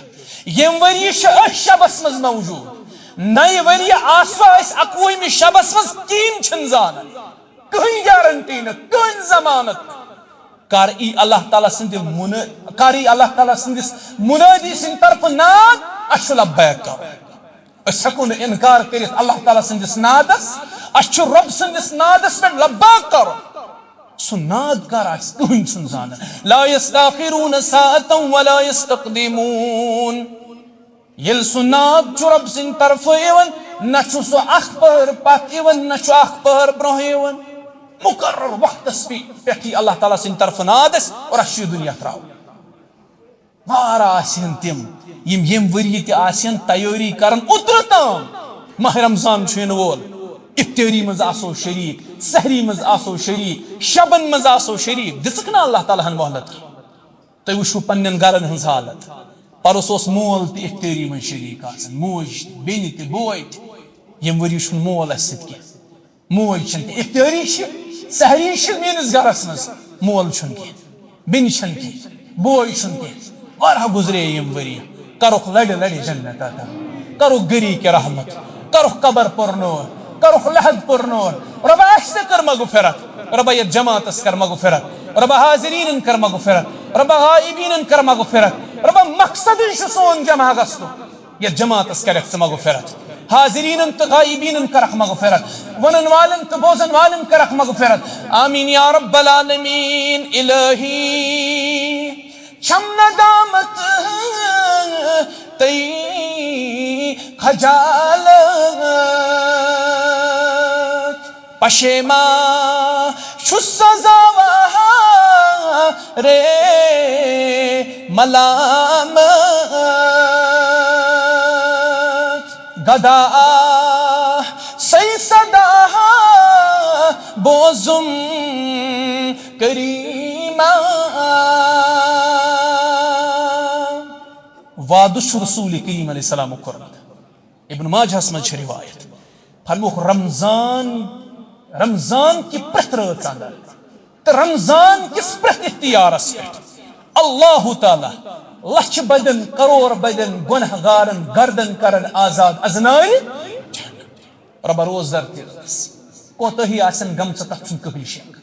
ییٚمہِ ؤرۍ یہِ چھِ أتھۍ شبس منٛز موجوٗد۔ نَیہِ ؤرۍ یہِ آسوا أسۍ اَکوُہمہِ شبس منٛز، کِہینۍ چھِنہٕ زانان۔ کٕہٕنۍ گارنٹی نہٕ، کٕہٕنۍ ضمانت نہٕ۔ کر ای اللہ تعالیٰ سٕنٛدِ مُنٲ-، کر ای اللہ تعالیٰ سٕنٛدِس مُنٲدی سٕنٛدِ طرفہٕ ناد، اَسہِ چھُ لبیک کرُن۔ أسۍ ہٮ۪کو نہٕ اِنکار کٔرِتھ اللہ تعالیٰ سٕنٛدِس نادس۔ اَسہِ چھُ رۄب سٕنٛدِس نادس پٮ۪ٹھ لبیک کرُن۔ سُہ ناد کر آسہِ، کٕہٕنۍ چھُنہٕ زانان۔ لا يستأخرون ساعة ولا يستقدمون۔ ییٚلہِ سُہ ناد چھُ رۄب سٕنٛدِ طرفہٕ یِوان، نہ چھُ سُہ اکھ پٔہر پتھ یِوان، نہ چھُ اکھ پٔہر برونٛہہ یِوان۔ مُقرر وقتس پی-، پٮ۪ٹھ یی اللہ تعالیٰ سٕنٛدِ طرفہٕ ناد اَسہِ اور اَسہِ چھُ یہِ دُنیا ترٛاوُن۔ واریاہ آسن تِم، یِم ییٚمہِ ؤرۍ یہِ تہِ آسن تیٲری کران اوترٕ تام۔ ماہ رمضان چھُ یِنہٕ وول، افطٲری منٛز آسو شریٖک، سحری منٛز آسو شریٖک، شبن منٛز آسو شریٖک۔ دِژٕکھ نہ اللہ تعالیٰ ہن مۄہلت کینٛہہ؟ تُہۍ وٕچھِو پننٮ۪ن گرن ہٕنٛز حالت۔ پرُس اوس مول تہِ افطٲری منٛز شریٖک آسان، موج تہِ، بیٚنہِ تہِ، بوے تہِ۔ ییٚمہِ ؤرۍ یہِ چھُنہٕ مول اَسہِ سۭتۍ کینٛہہ۔ موج چھَنہٕ کینٛہہ۔ افطٲری چھِ، سحری چھِ میٲنِس گرس منٛز۔ مول چھُنہٕ کینٛہہ، بیٚنہِ چھَنہٕ کینٛہہ، بوے چھُنہٕ کینٛہہ۔ واریاہ گُزرے یِم ؤری۔ کرُکھ لڑِ لڑِ جنت عطا۔ کرُکھ گری کہِ رحمت۔ کرُکھ قبر پُرنور۔ کرُکھ لحد پُرنور۔ رۄبا، اَسہِ تہِ کر مغفرت۔ رۄبا، یَتھ جماعتس کر مغفرت۔ رۄبا، حاضریٖنن کر مغفرت۔ رۄبا، غائبیٖنن کر مغفرت۔ رۄبا، مقصدٕے چھُ سون جمع گژھنُک۔ یَتھ جماعتس کرکھ ژٕ مغفرت۔ حاضریٖنن تہٕ غائبیٖنن کرکھ مغفرت۔ وَنن والٮ۪ن تہٕ بوزن والٮ۪ن کرکھ مغفرت۔ آمین یا رب العالمین۔ الہی، چھم ندامت تئی خجالت، پشیمان چھُس سزاوار ملامت۔ گدا سئی صدا بوزم کریما۔ وعدٕ چھُ رسول کریم علیہ السلام کوٚرمُت۔ ابن ماجہس منٛز چھِ روایت، فرمووُکھ، رمضان، رمضان کہِ پرٛٮ۪تھ رٲژ اندر تہٕ رمضان کِس پرٛٮ۪تھ اختیارس پٮ۪ٹھ اللہ تعالیٰ لچھِ بدٮ۪ن، کرور بدٮ۪ن گۄنہہ گارن گردن کرن آزاد از نارِ جہنم۔ رۄبا، روزدر تہِ ٲس، کوتٲہی آسن گٔمژٕ، تتھ چھُنہٕ کٕہٕنۍ شک۔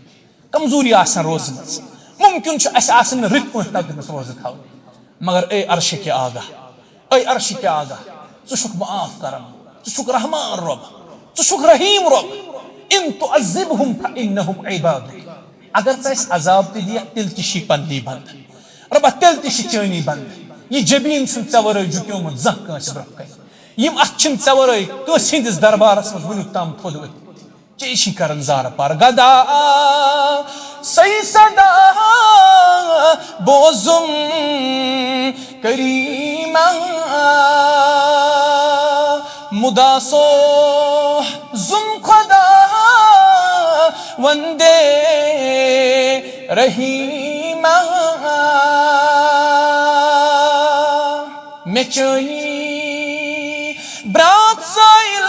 کمزوری آسن روزمٕژ، ممکن چھُ اسہِ آسن نہٕ رٕتۍ پٲٹھۍ تگمٕژ روزٕ تھاوٕنۍ، مگر اے عرشہِ کہِ آگاہ، اے عرشہِ کہِ آگاہ، ژٕ چھُکھ معاف کرن وول، ژٕ چھُکھ رحمان رۄب، ژٕ چھُکھ رحیم رۄب۔ ان تعذبهم فانهم عبادک۔ اگر ژٕ اسہِ عذاب تہِ دِیکھ، تیٚلہِ تہِ چھِ پننی بندٕ۔ رۄبا، تیٚلہِ تہِ چھِ چٲنی بندٕ۔ یہِ جبیٖن چھُنہٕ ژےٚ ورٲے جُکیومُت زانٛہہ کٲنٛسہِ برونٛہہ کنہِ۔ یِم اتھٕ چھِنہٕ ژےٚ ورٲے کٲنٛسہِ ہٕنٛدِس دربارس منٛز وُنیُک تام تھوٚد ؤتھمٕتۍ۔ ژےٚ چھِ کران زارٕ پار۔ گدا سئی صدا بوزم کریما، مدا سوزم خدا وندے رحیما۔ مےٚ چٲنی برات سائل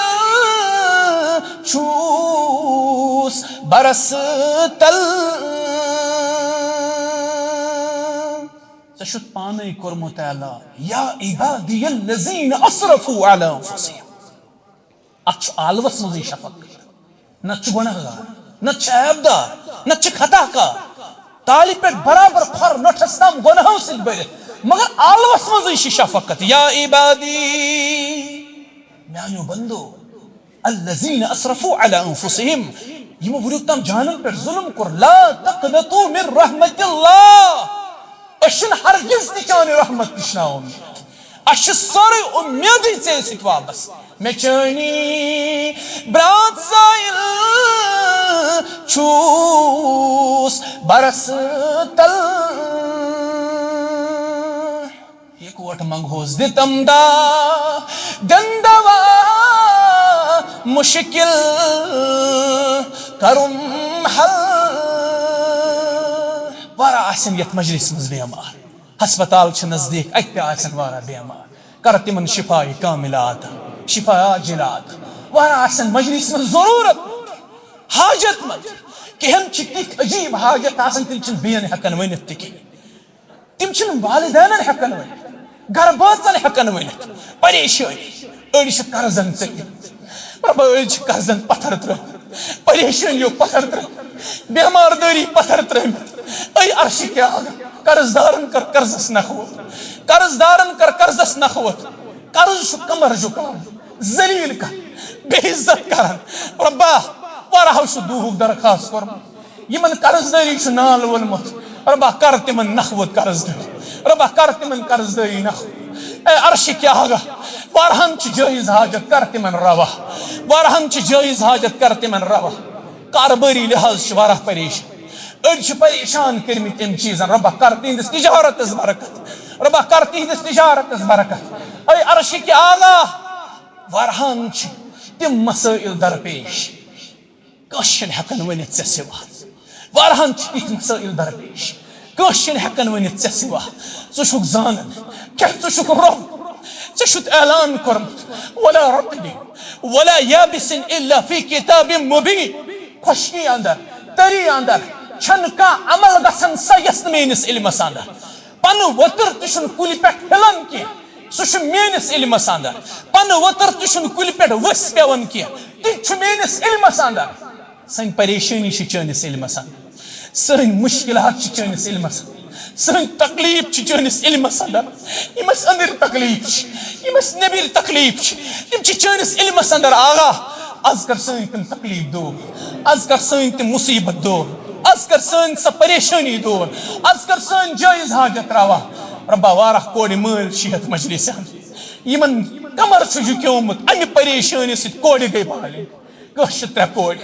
چھوس برس تل۔ ژےٚ چھُتھ پانے کوٚرمُت اعلان، یا عبادی الذین اسرفوا علی انفسہم۔ اتھ چھُ عالمس منٛزٕے شفقت، نتہٕ چھُ گۄناہ گار۔ نہ چھِ عیب دار، نہ چھِ خطا کار۔ تالہِ پٮ۪ٹھ برابر کھۄر نۄٹھس تام گۄناہو سۭتۍ بٔرِتھ، مگر آلوس منٛزٕے چھِ شفقت۔ یا عبادی، میانیو بندو، الذین اسرفوا علی انفسہم، یِمو وُنیُک تام جانن پٮ۪ٹھ ظلم کوٚر، لا تقنطوا من رحمت اللہ، أسۍ چھِنہٕ ہرگز تہِ چانہِ رحمت نِش نا اُمید۔ اَسہِ چھِ سٲرٕے اُمیدٕے ژےٚ سۭتۍ وابستہٕ۔ مےٚ چٲنی برٛاتھ سایل چھُس برس تل۔ یکوٹ منگہوس دِتم دا، دن دوا مشکل کرم حل۔ واریاہ آسن یتھ مجلس منٛز بیمار، ہسپتال چھِ نزدیٖک، اتہِ تہِ آسن واریاہ بیمار، کر تِمن شفا کاملات، شفا عاجلات۔ واریاہ آسن مجلس منٛز ضرورت، حاجت مند۔ کینٛہن چھِ تِتھۍ عجیب حاجت آسان، تِم چھِنہٕ بیٚین ہٮ۪کان ؤنِتھ تہِ کِہیٖنۍ۔ تِم چھِنہٕ والدینن ہٮ۪کان ؤنِتھ، گرٕ بٲژن ہٮ۪کان ؤنِتھ۔ پریشٲنی، أڑۍ چھِ قرضن ژٔٹمٕتۍ، رۄبا، أڑۍ چھِ قرضن پتھر ترٲومٕتۍ، پریشٲنیو پتھر ترٲومٕتۍ، بیمار دٲری پتھر ترٲومٕتۍ۔ اے عرشہِ کیٛاہ، قرض دارن کر قرضس نکھوت، قرض دارن کر قرضس نکھوت۔ قرض چھُ کمر جُکام، ذلیل کران، بے عزت کران۔ رۄبا، واریاہو چھُ دوٗہُک درخاست کوٚرمُت۔ یِمن قرض دٲری چھُ نال وولمُت، رۄبا کر تِمن نکھوت قرض دٲری، رۄبا کر تِمن قرض دٲری نکھوت۔ اے عرشہِ کیٛاہ آگاہ، واریاہن چھِ جٲیز حاجت، کر تِمن روا، واریاہن چھِ جٲیز حاجت، کر تِمن روا۔ کاربٲری لحاظ چھِ واریاہ پریشان، أڑۍ چھِ پریشان کٔرمٕتۍ تَمہِ چیٖزن، رۄبا کر تِہنٛدِس تجارتس برکت، رۄبا کر تِہنٛدِس تجارتس برکت۔ اے عرشہِ کیٛاہ آگاہ، واریاہن چھِ تِم مسٲیل درپیش۔ کٲنٛسہِ چھِنہٕ ہٮ۪کان ؤنِتھ ژےٚ سوا۔ واریاہن چھِ تِتھۍ مسٲیل درپیش، کٲنٛسہِ چھِنہٕ ہٮ۪کان ؤنِتھ ژےٚ سوا۔ ژٕ چھُکھ زانان، کیٛاہ ژٕ چھُکھ رۄب؟ ژےٚ چھُتھ اعلان کوٚرمُت، "ولا رطب ولا یابس الا فی کتاب مبین"۔ خۄشکی اندر، تری اندر چھنہٕ کانٛہہ عمل گژھان سۄ یۄس نہٕ میٲنِس علمس اندر۔ پنُن وۄتُر تہِ چھُنہٕ کُلہِ پٮ۪ٹھ ہِلان کینٛہہ، سُہ چھُ میٲنِس علمس اندر۔ پنُن وۄتُر تہِ چھُنہٕ کُلہِ پٮ۪ٹھ ؤسۍ پٮ۪وان کینٛہہ، تہِ چھُ میٲنِس علمس اندر۔ سٲنۍ پریشٲنی چھِ چٲنِس علمس اندر، سٲنۍ مُشکلات چھِ چٲنِس علمس اندر، سٲنۍ تکلیٖف چھِ چٲنِس علمس اندر۔ یِم اَسہِ أنٛدٕرۍ تکلیٖف چھِ، یِم اَسہِ نیٚبٕرۍ تکلیٖف چھِ، تِم چھِ چٲنِس علمس اندر۔ آغا، از کر سٲنۍ تِم تکلیٖف دوٗر، از کر سٲنۍ تِم مُصیٖبت دوٗر، از کر سٲنۍ سۄ پریشٲنی دوٗر، از کر سٲنۍ جٲیز حاجت روا۔ رۄبا، واریاہ کورِ مٲلۍ چھِ یتھ مجلسہِ اندر، یِمن کمر چھُ جُکیومُت امہِ پریشٲنی سۭتۍ، کورِ گٔے بالغ۔ کٲنٛسہِ چھِ ترٛےٚ کورِ،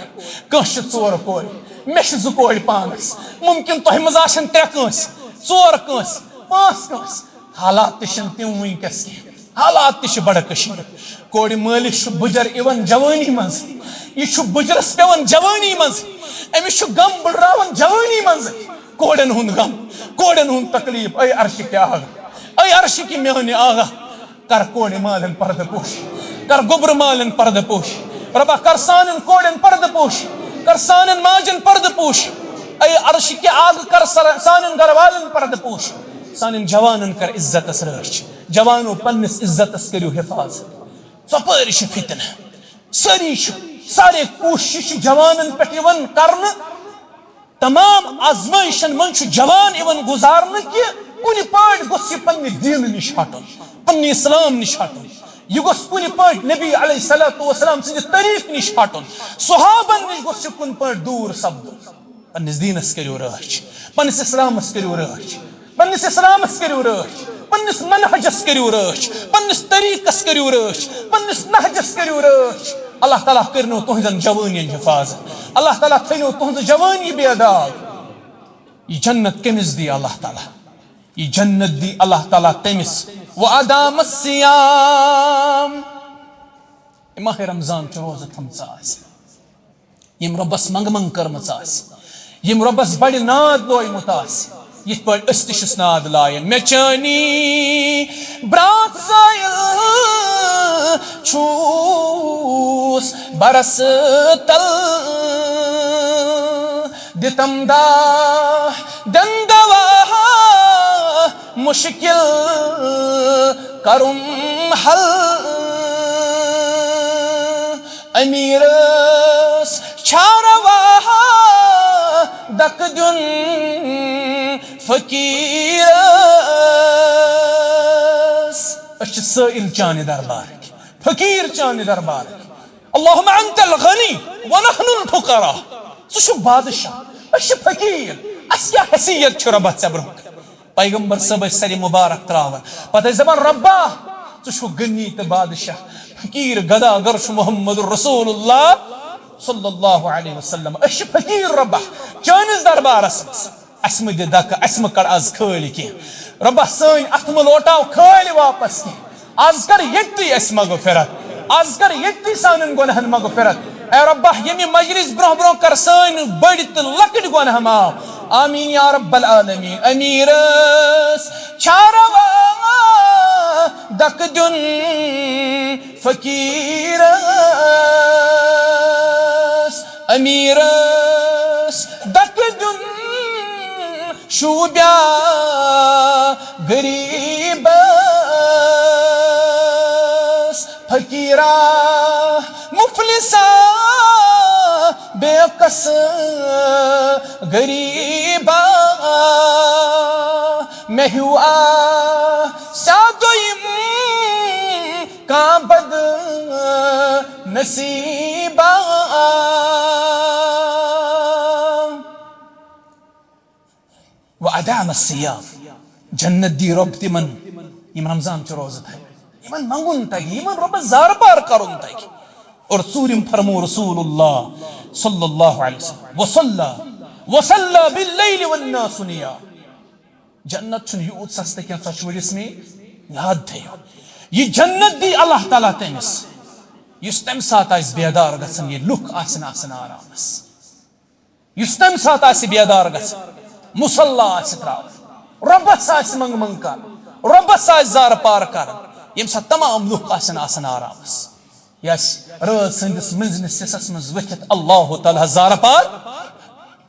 کٲنٛسہِ چھِ ژور کورِ، مےٚ چھِ زٕ کورِ پانس۔ مُمکِن تۄہہِ منٛز آسن ترٛےٚ کٲنٛسہِ، ژور کٲنٛسہِ، پانٛژھ کٲنٛسہِ۔ حالات تہِ چھِنہٕ تِم وٕنکیٚس کینٛہہ۔ حالات تہِ چھِ بڑٕ کٔشیٖرِ۔ کورِ مٲلِس چھُ بُجر یِوان جوٲنی منٛز، یہِ چھُ بُجرس پٮ۪وان جوٲنی منٛز، أمِس چھُ غم بٕڈراوان جوٲنی منٛز۔ کورٮ۪ن ہُنٛد غم، کورٮ۪ن ہُنٛد تکلیٖف۔ اے عرشہِ کہِ آغا، اے عرشہِ کہِ میانہِ آغا، کر کورِ مالٮ۪ن پردٕ پوش، کر گوٚبرٕ مالٮ۪ن پردٕ پوش۔ رۄبا، کر سانٮ۪ن کورٮ۪ن پردٕ پوش، کر سانٮ۪ن ماجٮ۪ن پردٕ پوش۔ اے عرشہِ کہِ آغا، کر سر-، سانٮ۪ن گرٕ والٮ۪ن پردٕ پوش۔ سانٮ۪ن جوانن کر عزتس رٲچھ۔ جوانو، پننِس عزتس کٔرِو حفاظت۔ ژۄپٲرۍ چھِ فتنہٕ، سٲری چھِ، سارے کوٗششہٕ چھِ جوانن پٮ۪ٹھ یِوان کرنہٕ۔ تمام آزمٲیشن منٛز چھُ جوان یِوان گُزارنہٕ کہِ کُنہِ پٲٹھۍ گوٚژھ یہِ پننہِ دیٖنہٕ نِش ہٹُن، پننہِ اسلام نِش ہٹُن۔ یہِ گوٚژھ کُنہِ پٲٹھۍ نبی علیہ الصلوۃ والسلام سٕنٛدِ طریٖقہٕ نِش ہٹُن۔ صحابن نِش گوٚژھ یہِ کُنہِ پٲٹھۍ دوٗر سپدُن۔ پننِس دیٖنس کٔرِو رٲچھ، پننِس اسلامس کٔرِو رٲچھ، پننِس اسلامس کٔرِو رٲچھ، پننِس منہجس کٔرِو رٲچھ، پننِس طریٖقس کٔرِو رٲچھ، پننِس نہجس کٔرِو رٲچھ۔ اللہ تعالیٰ کٔرنو تُہنٛزن جوٲنین حفاظت۔ اللہ تعالیٰ تھٲینو تُہنٛز جوٲنی بے داغ۔ یہِ جنت کٔمِس دی اللہ تعالیٰ؟ یہِ جنت دی اللہ تعالیٰ تٔمِس۔ وَأَدَامَ الصِّيَامَ۔ ماہِ رمضان چھُ روزٕ تھٲمٕژ آسہِ، ییٚمۍ رۄبس منٛگہٕ منٛگ کٔرمٕژ آسہِ، ییٚمۍ رۄبس بڑِ ناد لویمُت آسہِ، یِتھ پٲٹھۍ أسۍ تہِ چھِس ناد لایان۔ مےٚ چٲنی برٛاتھ سایل چھُس برس تل، دِتم داہ دن دوا مشکل کرم حل۔ امیرس چھا روا حق دیُن فقیٖرس۔ أسۍ چھِ سٲیِل چانہِ دربارٕکۍ، فقیٖر چانہِ دربارٕکۍ۔ اللهم انت الغنی ونحن الفقراء۔ ژٕ چھُکھ بادشاہ، أسۍ چھِ فقیٖر، اَسہِ کیٛاہ حیثیت چھِ رۄبہ ژےٚ برونٛہہ کَنہِ؟ پیغمبر صٲب ٲسۍ سرِ مبارک تراوان، پتہٕ ٲسۍ دپان، رۄبہ، ژٕ چھُکھ غنی تہٕ بادشاہ، فقیٖر گدا گر چھُ محمد رسول اللہ صلی اللہ علیہ وسلم۔ أسۍ چھِ فقیٖر رۄبہ چٲنِس دربارس منٛز، اَسہِ مہٕ دِ دکہٕ، اَسہِ مہٕ کڑ از کھٲلۍ کینٛہہ۔ رۄبہ، سٲنۍ اَتھٕ مہٕ لوٹاو کھٲلۍ واپس کینٛہہ۔ از کر ییٚتی اَسہِ مغفرت، از کر ییٚتی سانٮ۪ن گۄناہن مغفرت۔ اے رۄبہ، ییٚمہِ مجلس برونٛہہ برونٛہہ کر سٲنۍ بٔڑۍ تہٕ لۄکٕٹۍ گۄناہ معاف۔ آمین یا رب العالمین۔ امیٖرس چھا روا دکہٕ دیُن فقیٖرس، امیٖرس دکہٕ دیُن شوٗبیا غریٖبس۔ فقیٖرا مفلسا بے کس غریٖبا، مےٚ ہیوٗ آسیا دوٚیِم کانٛہہ بد نصیٖبا۔ وأدام الصيام، جنت دی رۄب تِمن یِم رمضان چہِ روزٕ تھاوِ، یِمن منٛگُن تگہِ، یِمن رۄبس زارٕ پار کرُن تگہِ۔ اور ژوٗرِم فرموو رسول اللہ صلی اللہ علیہ وسلم، وصلى، وصلى بالليل والناس نيام۔ جنت چھُنہٕ یوٗت سستہٕ کینٛہہ، ژۄچہِ ؤرِس مے یاد تھٲیِو۔ یہِ جنت دی اللہ تعالیٰ تٔمِس، یُس تَمہِ ساتہٕ آسہِ بیدار گژھان، ییٚلہِ لُکھ آسن آسان آرامس۔ یُس تَمہِ ساتہٕ آسہِ بیدار گژھان، مُصلا آسہِ ترٛاوان، رۄبس آسہِ منٛگہٕ منٛگہٕ کران، رۄبس آسہِ زارٕ پار کران، ییٚمہِ ساتہٕ تمام لُکھ آسن آسان آرامس۔ یہِ آسہِ رٲژ سٕنٛدِس مٔنٛزمِس حصس منٛز ؤتھِتھ اللہ تعالیٰ ہس زارٕ پار۔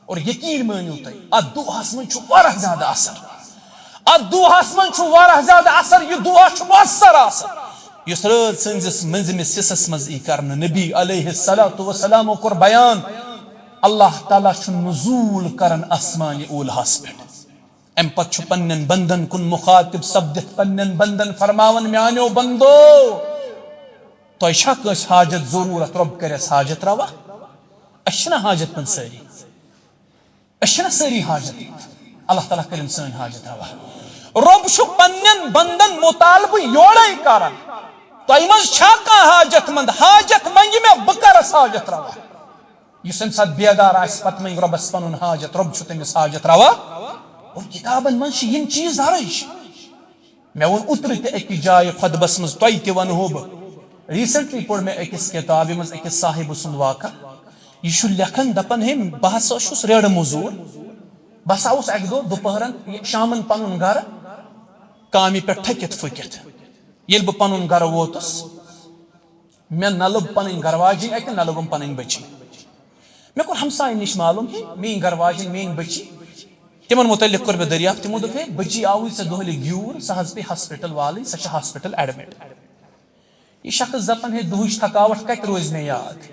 اور یقیٖن مٲنِو تُہۍ، اتھ دُعاہس منٛز چھُ واریاہ زیادٕ اثر۔ اتھ دُعاہس منٛز چھُ واریاہ زیادٕ اثر، یہِ دُعا چھُ مؤثر آسان۔ یُس رٲژ سٕنٛزِس مٔنٛزمِس حصس منٛز یی کرنہٕ، نبی علیہ الصلوۃ والسلامو کوٚر بیان، اللہ تعالیٰ چھُ نزول کران آسمانہِ اوٗلہس پٮ۪ٹھ۔ امہِ پتہٕ چھُ پننٮ۪ن بندن کُن مخاطب سپدِتھ پننٮ۪ن بندن فرماوان، میانیو بندو، تۄہہِ چھا کٲنٛسہِ حاجت ضروٗرت؟ رۄب کرٮ۪س حاجت روا؟ أسۍ چھِنہ حاجت مند سٲری؟ أسۍ چھِنہ سٲری حاجت؟ اللہ تعالیٰ کٔرِن سٲنۍ حاجت روا۔ رۄب چھُ پننٮ۪ن بندن مطالبہٕ یورے کران، تۄہہِ منٛز چھا کانٛہہ حاجت مند؟ حاجت منگہِ مےٚ، بہٕ کرس حاجت روا۔ یُس امہِ ساتہٕ بیدار آسہِ، پتہٕ منگہِ رۄبس پنُن حاجت، رۄب چھُ تٔمِس حاجت روا۔ اور کتابن منٛز چھِ یِم چیٖز درٕج۔ مےٚ ووٚن اوترٕ تہِ أکِس جایہِ خطبس منٛز، تۄہہِ تہِ ونہو بہٕ۔ Recently پوٚر مےٚ أکِس کتابہِ منٛز أکِس صاحبہٕ سُنٛد واقعہ۔ یہِ چھُ لیکھان، دپان، ہے، بہٕ ہسا چھُس ریڑٕ موٚزوٗر۔ بہٕ ہسا اوسُس اکہِ دۄہ دُپہرن، یہِ، شامن پنُن گرٕ کامہِ پٮ۪ٹھ تھٔکِتھ پھٔکِتھ۔ ییٚلہِ بہٕ پنُن گرٕ ووتُس، مےٚ نہ لٔب پنٕنۍ گرٕ واجِنۍ اتہِ، نہ لٔبٕم پنٕنۍ بٔچی۔ مےٚ کوٚر ہمساین نِش معلوم، ہے، میٲنۍ گرٕ واجِنۍ، میٲنۍ بٔچی، تِمن متعلق کوٚر مےٚ دٔریافت۔ تِمو دوٚپ، ہے، بٔچی آوٕے ژےٚ دۄہلہِ گیوٗر، سۄ حظ پیٚیہِ ہاسپٹل والٕنۍ، سۄ چھِ ہاسپٹل ایڈمٹ۔ یہِ شخص دپان، ہے، دُہٕچ تھکاوٹ کتہِ روزِ مےٚ یاد؟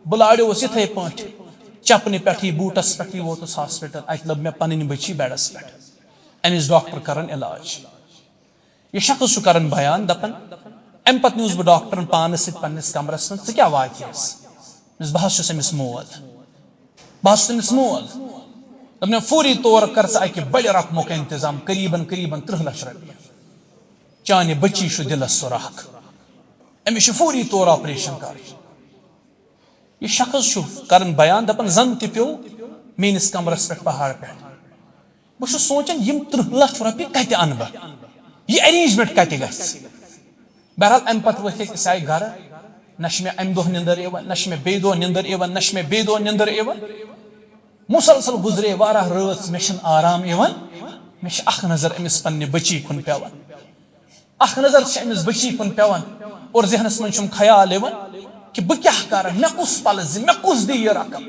بہٕ لاریوس یِتھے پٲٹھۍ، چپنہِ پٮ۪ٹھٕے، بوٗٹس پٮ۪ٹھٕے ووتُس ہاسپٹل۔ اتہِ لٔب مےٚ پنٕنۍ بٔچی بیڈس پٮ۪ٹھ، أمِس ڈاکٹر کران علاج۔ یہِ شخص چھُ کران بیان، دپان، امہِ پتہٕ نیوٗس بہٕ ڈاکٹرن پانس سۭتۍ پننِس کمرس منٛز، ژٕ کیٛاہ واتہِ یس؟ دوٚپمس، بہٕ حظ چھُس أمِس مول، بہٕ حظ چھُس أمِس مول۔ دوٚپنم، فوری طور کر ژٕ اکہِ بڑِ رقمُک انتظام، قریباً، قریباً ترٕٛہ لچھ رۄپیہِ۔ چانہِ بٔچی چھُ دِلس سُراخ، أمِس چھُ فوری طور آپریشن کرُن۔ یہِ شخص چھُ کران بیان، دپان، زن تہِ پیوٚو میٲنِس کمرس پٮ۪ٹھ پہاڑ پٮ۪ٹھ۔ بہٕ چھُس سونٛچان، یِم ترٕٛہ لچھ رۄپیہِ کتہِ انہٕ بہٕ؟ یہِ arrangement کتہِ گژھِ؟ بہرحال، امہِ پتہٕ ؤتھۍ أسۍ، أسۍ آیہِ گرٕ۔ نہ چھِ مےٚ امہِ دۄہ نِندٕر یِوان، نہ چھِ مےٚ بیٚیہِ دۄہ نِندٕر یِوان، نہ چھِ مےٚ بیٚیہِ دۄہ نِندٕر یِوان۔ مسلسل گُزرے واریاہ رٲژ، مےٚ چھِنہٕ آرام یِوان۔ مےٚ چھِ اکھ نظر أمِس پننہِ بٔچی کُن پٮ۪وان۔ اکھ نظر چھِ أمِس بٔچی کُن پٮ۪وان اور ذہنس منٛز چھُم خیال یِوان کہِ بہٕ کیٛاہ کرٕ، مےٚ کُس پلزِ، مےٚ کُس دِ یہِ رقم۔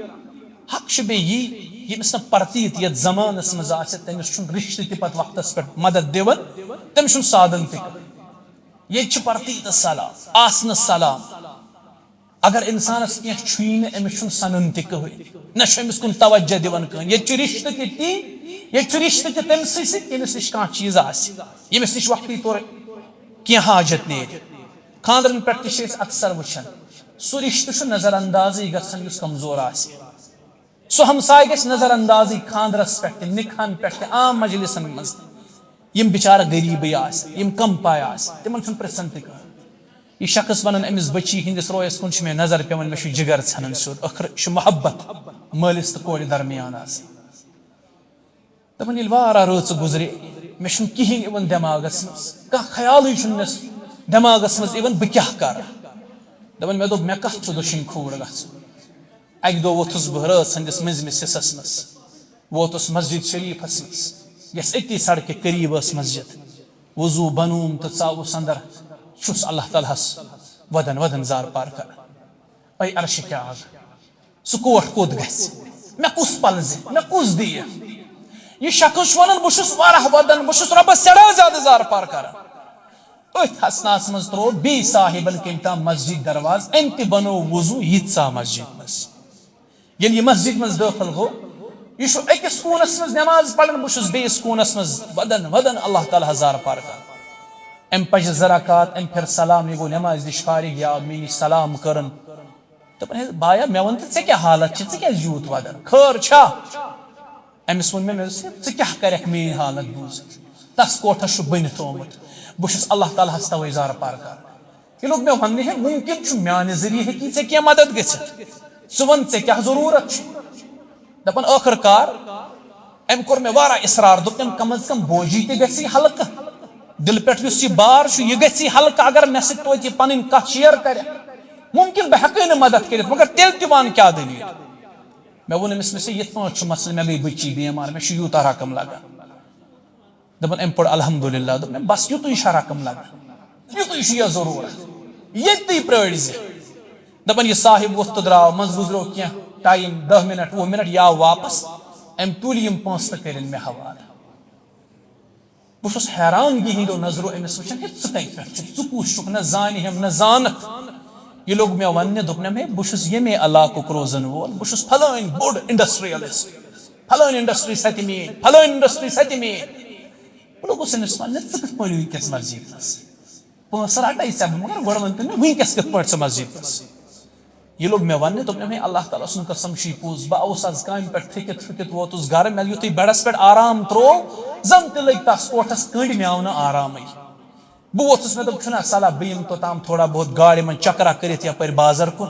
حق چھُ بیٚیہِ یی، ییٚمِس نہٕ پرتیٖت یتھ زمانس منٛز آسہِ، تٔمِس چھُنہٕ رشتہٕ تہِ پتہٕ وقتس پٮ۪ٹھ مدد دِوان، تٔمِس چھُنہٕ سادن تہِ کران۔ ییٚتہِ چھِ پرتیٖتس سلام، آسنس سلام۔ اگر انسانس کینٛہہ چھُیی نہٕ، أمِس چھُنہٕ سنان تہِ کٕہٕنۍ، نہ چھُ أمِس کُن توجہ دِوان کٕہٕنۍ۔ ییٚتہِ چھُ رشتہٕ تہِ تی، ییٚتہِ چھُ رشتہٕ تہِ تٔمۍ سٕے سۭتۍ، ییٚمِس نِش کانٛہہ چیٖز آسہِ، ییٚمِس نِش وقتی طور کینٛہہ حاجت نیرِ۔ خانٛدرن پٮ۪ٹھ تہِ چھِ أسۍ اکثر وٕچھان، سُہ رشتہٕ چھُ نظر اندازٕے گژھان یُس کمزور آسہِ۔ سُہ ہمساے گژھِ نظر اندازٕے خانٛدرس پٮ۪ٹھ تہِ، نکاحن پٮ۪ٹھ تہِ، عام مجلسن منٛز تہِ۔ یِم بِچارٕ غریٖبٕے آسہِ، یِم کم پاے آسہِ، تِمن چھُنہٕ پرژھان تہِ کانٛہہ۔ یہِ شخص ونان، أمِس بچی ہٕنٛدِس رویس کُن چھِ مےٚ نظر پٮ۪وان، مےٚ چھُ جگر ژھٮ۪نان سیوٚد۔ ٲخر چھُ محبت مٲلِس تہٕ کورِ درمیان آسان۔ دپان، ییٚلہِ واریاہ رٲژٕ گُزرے، مےٚ چھُنہٕ کِہیٖنۍ یِوان دٮ۪ماغس منٛز، کانٛہہ خیالٕے چھُنہٕ مےٚ دٮ۪ماغس منٛز یِوان، بہٕ کیٛاہ کرٕ؟ دپان، مےٚ دوٚپ، مےٚ کتھ چھُ دٔچھِنۍ کھووُر گژھُن؟ اکہِ دۄہ ووٚتھُس بہٕ رٲژ ہٕنٛدِس مٔنٛزمِس حصس منٛز، ووتُس مسجد شریفس منٛز، یۄس أتی سڑکہِ قریب ٲس مسجد۔ وضو بنووُم تہٕ ژاوُس اندر، چھُس اللہ تعالیٰ ہس ودن ودن زارٕ پار کران۔ اے عرشہِ کیٛاہ آگ، سُہ کوٹھ کوٚت گژھِ؟ مےٚ کُس پلزِ؟ مےٚ کُس دِیہِ؟ یہِ شخص چھُ ونان، بہٕ چھُس واریاہ ودان، بہٕ چھُس رۄبس سٮ۪ٹھاہ زیادٕ زارٕ پار کران۔ أتھۍ حسناہس منٛز ترٛوو بیٚیہِ صاحبن کٔمۍ تام مسجد دروازٕ، أمۍ تہِ بنوو وضو، یہِ تہِ ژاو مسجد منٛز۔ ییٚلہِ یہِ مسجد منٛز دٲخل گوٚو، یہِ چھُ أکِس کوٗنس منٛز نٮ۪ماز پران، بہٕ چھُس بیٚیِس کوٗنس منٛز ودان ودان اللہ تعالیٰ ہس زارٕ پار کران۔ أمۍ پجہِ زٕ رکعت، أمۍ پھِر سلام، یہِ گوٚو نٮ۪مازِ نِش فارغ، یہِ آو مےٚ نِش سلام کٔرٕن۔ دوٚپُن، ہے بایا، مےٚ وَن تہٕ، ژےٚ کیٛاہ حالت چھِ؟ ژٕ کیٛازِ یوٗت وَدان؟ خٲر چھا؟ أمِس ووٚن مےٚ، مےٚ دوٚپُس، ہے، ژٕ کیٛاہ کَرَکھ میٛٲنۍ حالت بوٗزِتھ؟ تَس کوٹھَس چھُ بٔنِتھ آمُت۔ بہٕ چھُس اللہ تعالیٰ ہَس تَوَے زارٕ پار کَران۔ یہِ لوٚگ مےٚ وَننہِ، ہے، مُمکِن چھُ میٛانہِ ذٔریعہٕ ہیٚکی ژےٚ کینٛہہ مَدَد گٔژھِتھ۔ ژٕ وَن، ژےٚ کیٛاہ ضروٗرت چھُ؟ دَپان، ٲخٕر کار أمۍ کوٚر مےٚ واریاہ اصرار، دوٚپ تٔمۍ، کم از کم بوجی تہِ گژھِ ہلکہٕ، دِلہٕ پٮ۪ٹھ یُس یہِ بار چھُ، یہِ گژھِ ہلکہٕ، اگر مےٚ سۭتۍ توتہِ یہِ پنٕنۍ کتھ شیئر کرِ، ممکن بہٕ ہٮ۪کہٕ نہٕ مدد کٔرِتھ، مگر تیٚلہِ تہِ ون کیٛاہ دٔلیٖل۔ مےٚ ووٚن أمِس، مےٚ چھِ یِتھ پٲٹھۍ چھُ مسلہٕ، مےٚ گٔے بٔچی بیمار، مےٚ چھُ یوٗتاہ رقم لگان۔ دوٚپُن، أمۍ پوٚر الحمدللہ، دوٚپ مےٚ، بس یُتُے چھا رقم لگان، یُتُے چھُ یہِ ضروٗرت، ییٚتہِ تُہۍ پرٛٲرۍ زِ۔ دَپان، یہِ صاحب ووٚتھ تہٕ درٛاو، منٛزٕ گُزریو کینٛہہ ٹایم، دَہ مِنَٹ، وُہ مِنَٹ، یہِ آو واپَس۔ أمۍ تُلۍ یِم پونٛسہٕ تہٕ کٔرِن مےٚ حوالہٕ۔ بہٕ چھُس حیران، یہِ ہِنٛدیو نظرو أمِس وٕچھان، ہے، ژٕ کَتہِ پٮ۪ٹھ چھُکھ؟ ژٕ کُس چھُکھ؟ نہ زانہِ ہٮ۪م، نہ زانَکھ۔ یہِ لوٚگ مےٚ وَننہِ، دوٚپ مےٚ، ہے، بہٕ چھُس ییٚمے علاقُک روزَن وول، بہٕ چھُس پھلٲنۍ بوٚڑ انڈسٹریلسٹ، پھلٲنۍ انڈسٹری سۄ تہِ میٛٲنۍ، پھلٲنۍ انڈسٹری سۄ تہِ میٛٲنۍ۔ بہٕ لوٚگُس أمِس وَننہِ، ژٕ کِتھ پٲٹھۍ وٕنکٮ۪س مسجد منٛز؟ پونٛسہٕ رَٹَے ژےٚ بہٕ، مگر گۄڈٕ وَن تہٕ مےٚ، وٕنکٮ۪س کِتھ پٲٹھۍ ژٕ مسجد منٛز؟ یہِ لوٚگ مےٚ وَننہِ، دوٚپ مےٚ، ہے، اللہ تعالیٰ سُنٛد قسم چھُے پوٚز، بہٕ آوُس آز کامہِ پٮ۪ٹھ تھٔکِتھ تھٔکِتھ ووتُس گَرٕ، مےٚ یُتھُے بٮ۪ڈَس پٮ۪ٹھ آرام ترٛوو، زَن تہِ لٔگۍ تَس کوٹھَس کٔنٛڈۍ، مےٚ آو نہٕ آرامٕے۔ بہٕ ووتُس، مےٚ دوٚپ، چھُنہ صلاح بہٕ یِمہٕ توٚتام تھوڑا بہت گاڑِ منٛز چکرا کٔرِتھ یَپٲرۍ بازر کُن۔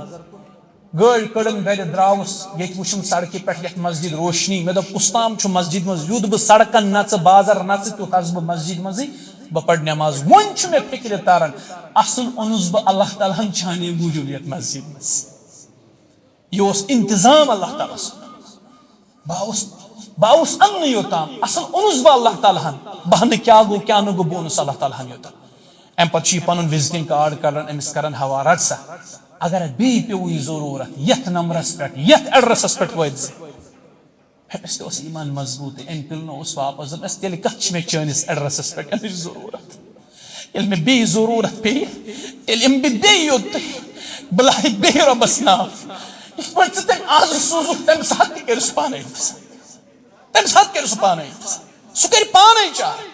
گٲڑۍ کٔڑٕم گرِ، درٛاوُس، ییٚتہِ وٕچھُم سڑکہِ پٮ۪ٹھ یَتھ مسجد روشنی۔ مےٚ دوٚپ، کُس تام چھُ مسجد منٛز۔ یُتھ بہٕ سڑکن نژٕ، بازر نژٕ، تیُتھ آسہٕ بہٕ مسجد منٛزٕے۔ بہٕ پرٕ نٮ۪ماز۔ وۄنۍ چھُ مےٚ فِکرِ تران، اصل اوٚنُس بہٕ اللہ تعالیٰ ہن چانے موٗجوٗب یَتھ مسجد منٛز۔ یہِ اوس انتظام اللہ تعالیٰ سُنٛد۔ بہٕ آوُس، بہٕ آوُس اَننہٕ یوٚتام، اصل اوٚنُس بہٕ اللہ تعالیٰ ہن۔ بہانہٕ کیٛاہ گوٚو، کیٛاہ نہٕ گوٚو، بہٕ اوٚنُس اللہ تعالیٰ ہن یوٚتام۔ اَمہِ پتہٕ چھُ یہِ پنُن وِزٹنگ کارڈ کڑان، أمِس کران حوالہٕ، رَٹ سا، اگر بیٚیہِ پیوٚوُے ضروٗرت، یَتھ نمبرس پٮ۪ٹھ، یَتھ ایڈریسس پٮ۪ٹھ وٲتۍ زِ۔ أمِس تہِ اوس ایمان مضبوٗط، أمۍ پِلنووُس واپس، دوٚپنس، تیٚلہِ کَتھ چھِ مےٚ چٲنِس ایڈریسس پٮ۪ٹھ اَمِچ ضروٗرت؟ ییٚلہِ مےٚ بیٚیہِ ضروٗرت پیٚیہِ، تیٚلہِ یِمہٕ بہٕ بیٚیہِ یوٚت، بہٕ لاہہِ بیٚیہِ رۄبس ناو۔ یِتھ پٲٹھۍ ژٕ تٔمۍ آز سوٗزُکھ، تَمہِ ساتہٕ تہِ کٔرِو سُہ پانے انتظام۔ تَمہِ ساتہٕ کٔرِو سُہ پانے انتظام۔ سُہ کَرِ پانے چارٕ۔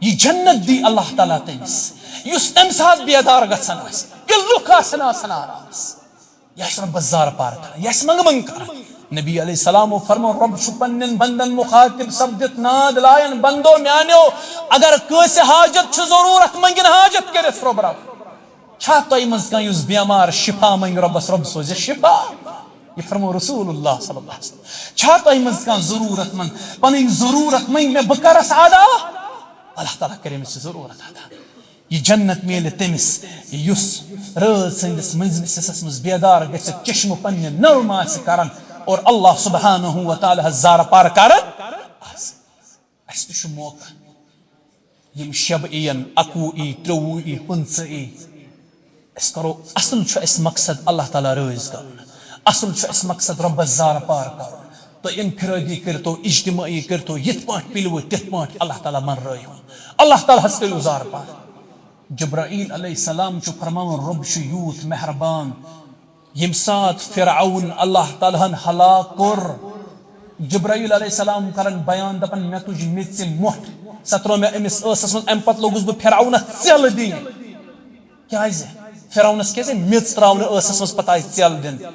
یہِ جنت دی اللہ تعالیٰ تٔمِس، یُس تَمہِ ساتہٕ بیدار گژھان آسہِ۔ ییٚلہِ لُکھ آسن آسان آرامس، یہِ آسہِ رۄبس زارٕ پار کران، یہِ آسہِ منٛگہٕ منٛگ کران۔ نبی علیہ السلام فرمو، رۄب چھُ پننٮ۪ن بندن مخاطب سپدِتھ ناد لایان، بندو میانیو، اگر کٲنٛسہِ حاجت چھُ ضروٗرت، منٛگِن حاجت کٔرِتھ رۄب رب۔ چھا تۄہہِ منٛز کانٛہہ یُس بیمار شفا منٛگہِ رۄبس، رۄب سوزِ شفا؟ یہِ فرمو رسول اللہ صلی اللہ علیہ وسلم۔ چھا تۄہہِ منٛز کانٛہہ ضروٗرت مند، پنٕنۍ ضروٗرت منٛگہِ مےٚ، بہٕ کرس ادا، اللہ تعالیٰ کرِ أمِس یہِ ضروٗرت ادا۔ یہِ جنت میلہِ تٔمِس، یُس رٲژ ہٕنٛدِس مٔنٛزمِس حصس منٛز بیدار گٔژھِتھ چشمہٕ پننہِ نٔر ماسہِ کران اور اللہ سبحانہ و تعالیٰ ہس زارٕ پار کران آسہِ۔ اسہِ تہِ چھُ موقع، یِم شیٚبہٕ یِین، اَکوُہ یی، ترٛۆوُہ یی، پٕنٛژٕہ یی، أسۍ کرو، اصل چھُ اسہِ مقصد اللہ تعالیٰ رٲضۍ کرُن، اصل چھُ اسہِ مقصد رۄبس زارٕ پار کرُن۔ تُہۍ انفرٲدی کٔرتو، اجتمٲعی کٔرتو، یِتھ پٲٹھۍ پِلوٕ تِتھ پٲٹھۍ اللہ تعالیٰ من رٲیِو، اللہ تعالیٰ ہس کٔرِو زارٕ پار۔ جبرائیل علیہ السلام چھُ فرماوان، رۄب چھُ یوٗت مہربان، ییٚمہِ ساتہٕ فرعون اللہ تعالیٰ ہن ہلاک کوٚر، جبرائیل علیہ السلام کران بیان، دپان، مےٚ تُج میٚژِ مۄٹھ، سۄ ترٲو مےٚ أمِس ٲسس منٛز، امہِ پتہٕ لوٚگُس بہٕ فرعونس ژٮ۪ل دِنہِ۔ کیازِ؟ فرعونس کیازِ میٚژ ترٛاونہٕ ٲسس منٛز، پتہٕ آیہِ ژٮ۪ل دِنہٕ؟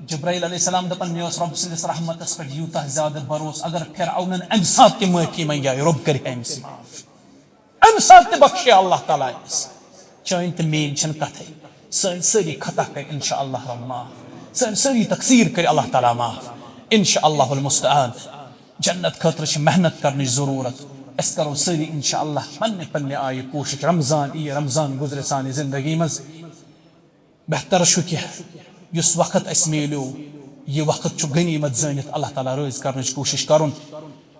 جبرائیل علیہ السلام دپان، مےٚ اوس رۄب سٕنٛدِس رحمتس پٮ۪ٹھ یوٗتاہ زیادٕ بھروسہٕ، اگر فرعونن امہِ ساتہٕ تہِ معٲفی منگے، رۄب کرِ ہے أمِس معاف۔ امہِ ساتہٕ تہِ بخشے اللہ تعالیٰ أمِس۔ چٲنۍ تہٕ میٲنۍ چھنہٕ کتھے۔ سٲنۍ سٲری خطا کرِ انشاء اللہ رب معاف۔ سٲنۍ سٲری تقصیر کرِ اللہ تعالیٰ معاف۔ انشاء اللہ المستعان۔ جنت خٲطرٕ چھِ محنت کرنٕچ ضروٗرت۔ أسۍ کرو سٲری انشاء اللہ پننہِ پننہِ آیہِ کوٗشش۔ رمضان یی، رمضان گُزرِ سانہِ زندگی منٛز۔ بہتر چھُ کہِ یُس وقت اَسہِ میلیو، یہِ وقت چھُ غنیمت زٲنِتھ اللہ تعالیٰ رٲضۍ کرنٕچ کوٗشِش کرُن۔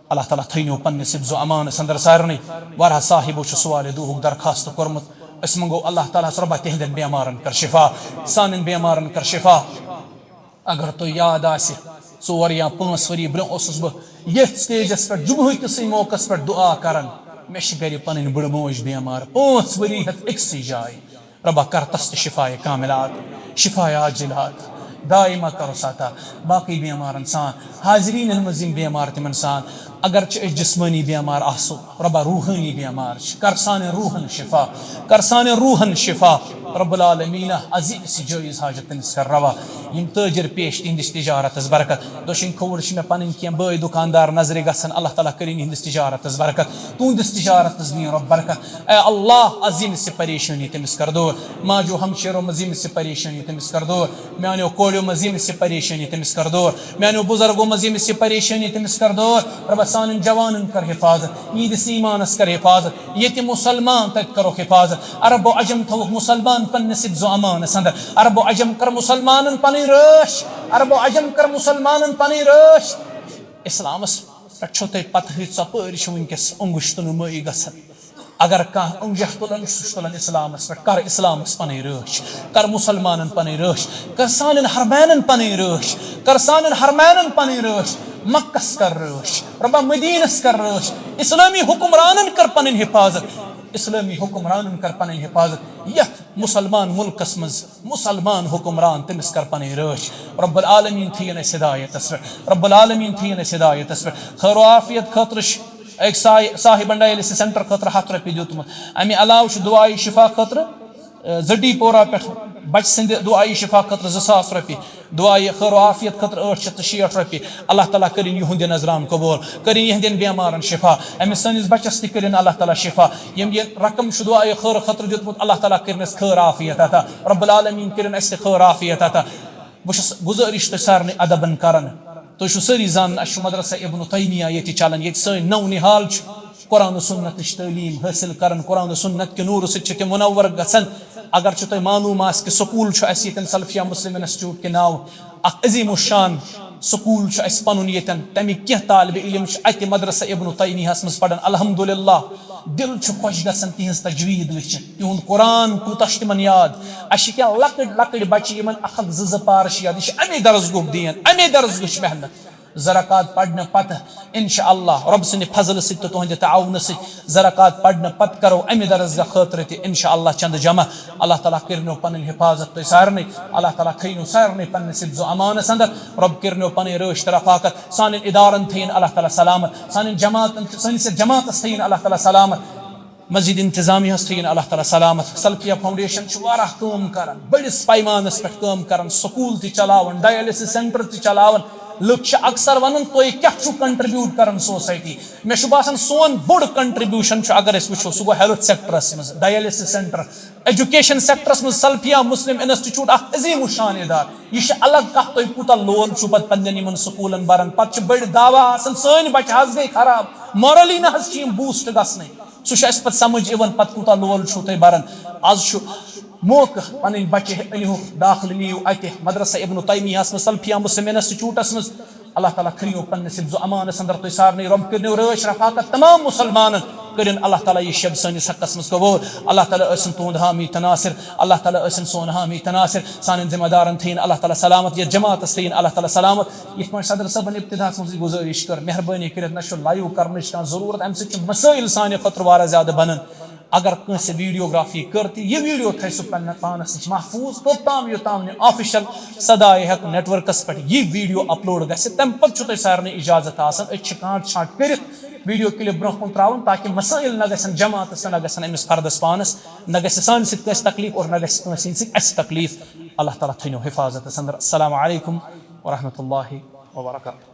اللہ تعالیٰ تھٲینو پننِس حفظ و امانس اندر سارنٕے۔ واریاہ صاحبو چھُ سوالِ دُعہُک درخواست کوٚرمُت۔ أسۍ منٛگو اللہ تعالیٰ ہس، رۄبا تِہنٛدٮ۪ن بیمارن کر شفا، سانٮ۪ن بیمارن کر شفا۔ اگر تۄہہِ یاد آسہِ، ژور یا پانٛژھ ؤری برٛونٛہہ اوسُس بہٕ ییٚتھۍ stageس پٮ۪ٹھ جمعہ کِسٕے موقعس پٮ۪ٹھ دُعا کران۔ مےٚ چھِ گرِ پنٕنۍ بٕڑٕ موج بیمار، پانٛژھ ؤری ہٮ۪تھ أکسٕے جایہِ۔ رۄبا کر تس تہِ شفایہِ کاملات، شفایہِ عاجلات، دائمہ کرُس عطا۔ باقٕے بیمارن سان، حاضریٖنن منٛز یِم بیمار تِمن سان، اگرچہِ أسۍ جسمٲنی بیمار آسو، رۄبا روحٲنی بیمار چھِ، کر سانٮ۪ن روحن شفا، کر سانٮ۪ن روحن شفا۔ رب العالمین، از یہِ أسۍ جٲیز حاجت تٔمِس کر روا۔ یِم تٲجر پیش تِہنٛدِس تجارتس برکت۔ دٔچھِنۍ کھووُر چھِ مےٚ پنٕنۍ کینٛہہ بٲے دُکاندار نظرِ گژھن، اللہ تعالیٰ کٔرِنۍ یِہنٛدِس تجارتس برکت، تُہنٛدِس تجارتس دِیِن رۄب برکت۔ اے اللہ، از ییٚمِس یہِ پریشٲنی تٔمِس کر دوٗر، ماجو ہمشیرو منٛز ییٚمِس یہِ پریشٲنی تٔمِس کر دوٗر، میانیو کوریو منٛز ییٚمِس یہِ پریشٲنی تٔمِس کر دوٗر، میانیو بُزرگو منٛز ییٚمِس یہِ پریشٲنی تٔمِس کر دوٗر۔ رۄبا سانٮ۪ن جوانن کر حفاظت، یِہنٛدِس ایمانس کر حفاظت، ییٚتہِ مسلمان تتہِ کرو حفاظت۔ عرب و عجم تھاوُکھ مسلمان پننِس حفظ و امانس اندر۔ عرب و عجم کر مسلمانن پنٕنۍ رٲچھ، عرب و عجم کر مسلمانن پنٕنۍ رٲچھ۔ اسلامس پٮ۪ٹھ چھو تۄہہِ پتہٕے، ژۄپٲرۍ چھِ وٕنکیٚس اوٚنگُج تُلہٕ مٲیی گژھان۔ اگر کانٛہہ اوٚنگجہ تُلان چھُ، سُہ چھُ تُلان اسلامس پٮ۪ٹھ۔ کر اسلامس پنٕنۍ رٲچھ، کر مسلمانن پنٕنۍ رٲچھ، کر سانٮ۪ن حرمینن پنٕنۍ رٲچھ، کر سانٮ۪ن حرمینن پنٕنۍ رٲچھ، مکس کر رٲچھ، رۄبا مدینس کر رٲچھ، اسلٲمی حکمرانن کر پنٕنۍ حفاظت، اسلٲمی حکمرانن کر پنٕنۍ حفاظت۔ یتھ مسلمان ملکس منٛز مسلمان حکمران، تٔمِس کر پنٕنۍ رٲچھ۔ رب العالمین تھٲیِن اسہِ ہدایتس پٮ۪ٹھ، رب العالمین تھٲیِن اسہِ ہدایتس پٮ۪ٹھ۔ خیر و عافیت خٲطرٕ چھُ أکۍ صاحِ-، صاحبن dialysis center خٲطرٕ ہتھ رۄپیہِ دیُتمُت۔ امہِ علاوٕ چھُ دعایہِ شفا خٲطرٕ، اہ، زڈی پورہ پٮ۪ٹھ بچہٕ سٕنٛدِ دعایہِ شفا خٲطرٕ زٕ ساس رۄپیہِ۔ دعایہِ خیر و عافیت خٲطرٕ ٲٹھ شیٚتھ تہٕ شیٹھ رۄپیہِ۔ اللہ تعالیٰ کٔرِن یِہُنٛد یہِ نذران قبول، کٔرِن یِہنٛدٮ۪ن بیمارن شفا، أمِس سٲنِس بچس تہِ کٔرِن اللہ تعالیٰ شفا۔ یِم یہِ رقم چھُ دعایہِ خیر خٲطرٕ دیُتمُت، اللہ تعالیٰ کٔرِنس خیر عافیت عطا، رب العالمین کٔرِن اسہِ تہِ خیر عافیت عطا۔ بہٕ چھُس گُزٲرِش تۄہہِ سارنٕے ادبن کران، تُہۍ چھِو سٲری زانان، اسہِ چھُ مدرسہ ابن تیمیہ ییٚتہِ چلان، ییٚتہِ سٲنۍ نو نہال چھِ قرآن و سنتٕچ تعلیٖم حٲصِل کران، قرآن و سنت کہِ نوٗرٕ سۭتۍ چھِ تِم منور گژھان۔ اگر چھُ تۄہہِ معلوم آسہِ کہِ سکوٗل چھُ اَسہِ ییٚتٮ۪ن سلفیہ مسلم انسٹیٹیوٹ کہِ ناو، اکھ عظیم الشان سکوٗل چھُ اَسہِ پنُن ییٚتٮ۪ن، تَمِکۍ کینٛہہ طالب علم چھِ اَتہِ مدرسہ ابن تیمیہس منٛز پران۔ الحمدللہ، دل چھُ خۄش گژھان تِہنٛز تجوید وٕچھِتھ، تِہُنٛد قرآن کوٗتاہ چھُ تِمن یاد۔ اَسہِ چھِ کینٛہہ لۄکٕٹۍ لۄکٕٹۍ بچہِ، یِمن اکھ اکھ زٕ زٕ پارٕ چھِ یاد۔ یہِ چھِ اَمے درسگُک دین، اَمے درسگٕچ محنت۔ زٕ رکعت پرنہٕ پتہٕ انشاءاللہ رۄب سٕنٛدِ فضلہٕ سۭتۍ تہٕ تُہنٛدِ تعاونہٕ سۭتۍ زٕ رکعت پرنہٕ پتہٕ کرو امہِ درسگاہ خٲطرٕ تہِ انشاءاللہ چندٕ جمع۔ اللہ تعالیٰ کٔرنو پنٕنۍ حفاظت تُہۍ سارنٕے، اللہ تعالیٰ تھٲینو سارنٕے پننِس حفظ و امانس اندر۔ رۄب کٔرنو پنٕنۍ رٲچھ تہٕ رفاقت، سانٮ۪ن ادارن تھٲیِن اللہ تعالیٰ سلامت، سانٮ۪ن جماعتن تہٕ سٲنِس یتھ جماعتس تھٲیِن اللہ تعالیٰ سلامت۔ مسجد انتظامیہ ہس تھٲیِن اللہ تعالیٰ سلامت۔ سلفیہ فاؤنڈیشن چھُ واریاہ کٲم کران، بٔڑِس پیمانس پٮ۪ٹھ کٲم کران، سکوٗل تہِ چلاوان، dialysis center تہِ چلاوان۔ لُکھ چھِ اکثر ونان، تُہۍ کیٛاہ چھِو contribute کران society؟ مےٚ چھُ باسان، سون بوٚڑ contribution چھُ، اگر أسۍ وٕچھو، سُہ گوٚو health sector منٛز، dialysis center، education sector منٛز۔ سلفیہ مسلم انسٹیٹیوٹ، اکھ عظیم الشان ادارٕ، یہِ چھِ الگ کتھ، تُہۍ کوٗتاہ لول چھِو پتہٕ پننٮ۪ن یِمن سکوٗلن بران۔ پتہٕ چھِ بٔڑۍ دعویٰ آسان، سٲنۍ بچہِ حظ گٔے خراب، morally نہ حظ چھِ یِم boost گژھنٕے۔ سُہ چھُ اَسہِ پَتہٕ سَمٕجھ یِوان، پَتہٕ کوٗتاہ لول چھُو تُہۍ بَران۔ آز چھُ موقعہٕ، پَنٕنۍ بَچہِ أنِو، داخلہٕ نِیِو اَتہِ مدرسہ ابن تیمیہَس منٛز، سلفیہ مسلم انسٹیٹیوٹَس منٛز۔ اللہ تعالیٰ تھٲیِو پَنٕنِس حفظ و امانَس اندر تُہۍ سارنٕے۔ رۄب کٔرِنو رٲچھ رفاقت تمام مُسلمانَن، کٔرِن اللہ تعالیٰ یہِ شب سٲنِس حقَس منٛز قبوٗل۔ اللہ تعالیٰ ٲسِن تُہُنٛد حامی تہٕ ناصر، اللہ تعالیٰ ٲسِن سون حامی تہٕ ناصر۔ سانٮ۪ن ذمہ دارَن تھٲیِن اللہ تعالیٰ سلامت، یَتھ جماعتَس تھٲیِن اللہ تعالیٰ سلامت۔ یِتھ پٲٹھۍ صدر صٲبن ابتداہس منٛزٕے گُزٲرِش کٔر، مہربٲنی کٔرِتھ نہ چھُ live کرنٕچ کانٛہہ ضروٗرت، امہِ سۭتۍ چھِ مسٲیل سانہِ خٲطرٕ واریاہ زیادٕ بنان۔ اگر کٲنٛسہِ ویڈیوگرافی کٔر تہِ، یہِ ویڈیو تھایہِ سُہ پننہِ پانس نِش محفوظ، توٚتام یوٚتام نہٕ آفیشل صداے حق نیٹ ورکس پٮ۪ٹھ یہِ ویڈیو اپلوڈ گژھِ۔ تمہِ پتہٕ چھُ تۄہہِ سارنٕے اجازت آسان أچھ چھانٹ چھانٹ کٔرِتھ ویڈیو کلپ برونٛہہ کُن ترٛاوُن، تاکہِ مسائل نہ گژھن جماعتس تہٕ نہ گژھن أمِس فردس پانس، نہ گژھِ سانہِ سۭتۍ کٲنٛسہِ تکلیف اور نہ گژھِ کٲنٛسہِ ہٕنٛدِ سۭتۍ اَسہِ تکلیف۔ اللہ تعالیٰ تھٲینو حفاظتس اندر۔ السلام علیکم ورحمۃ اللہ وبرکاتہ۔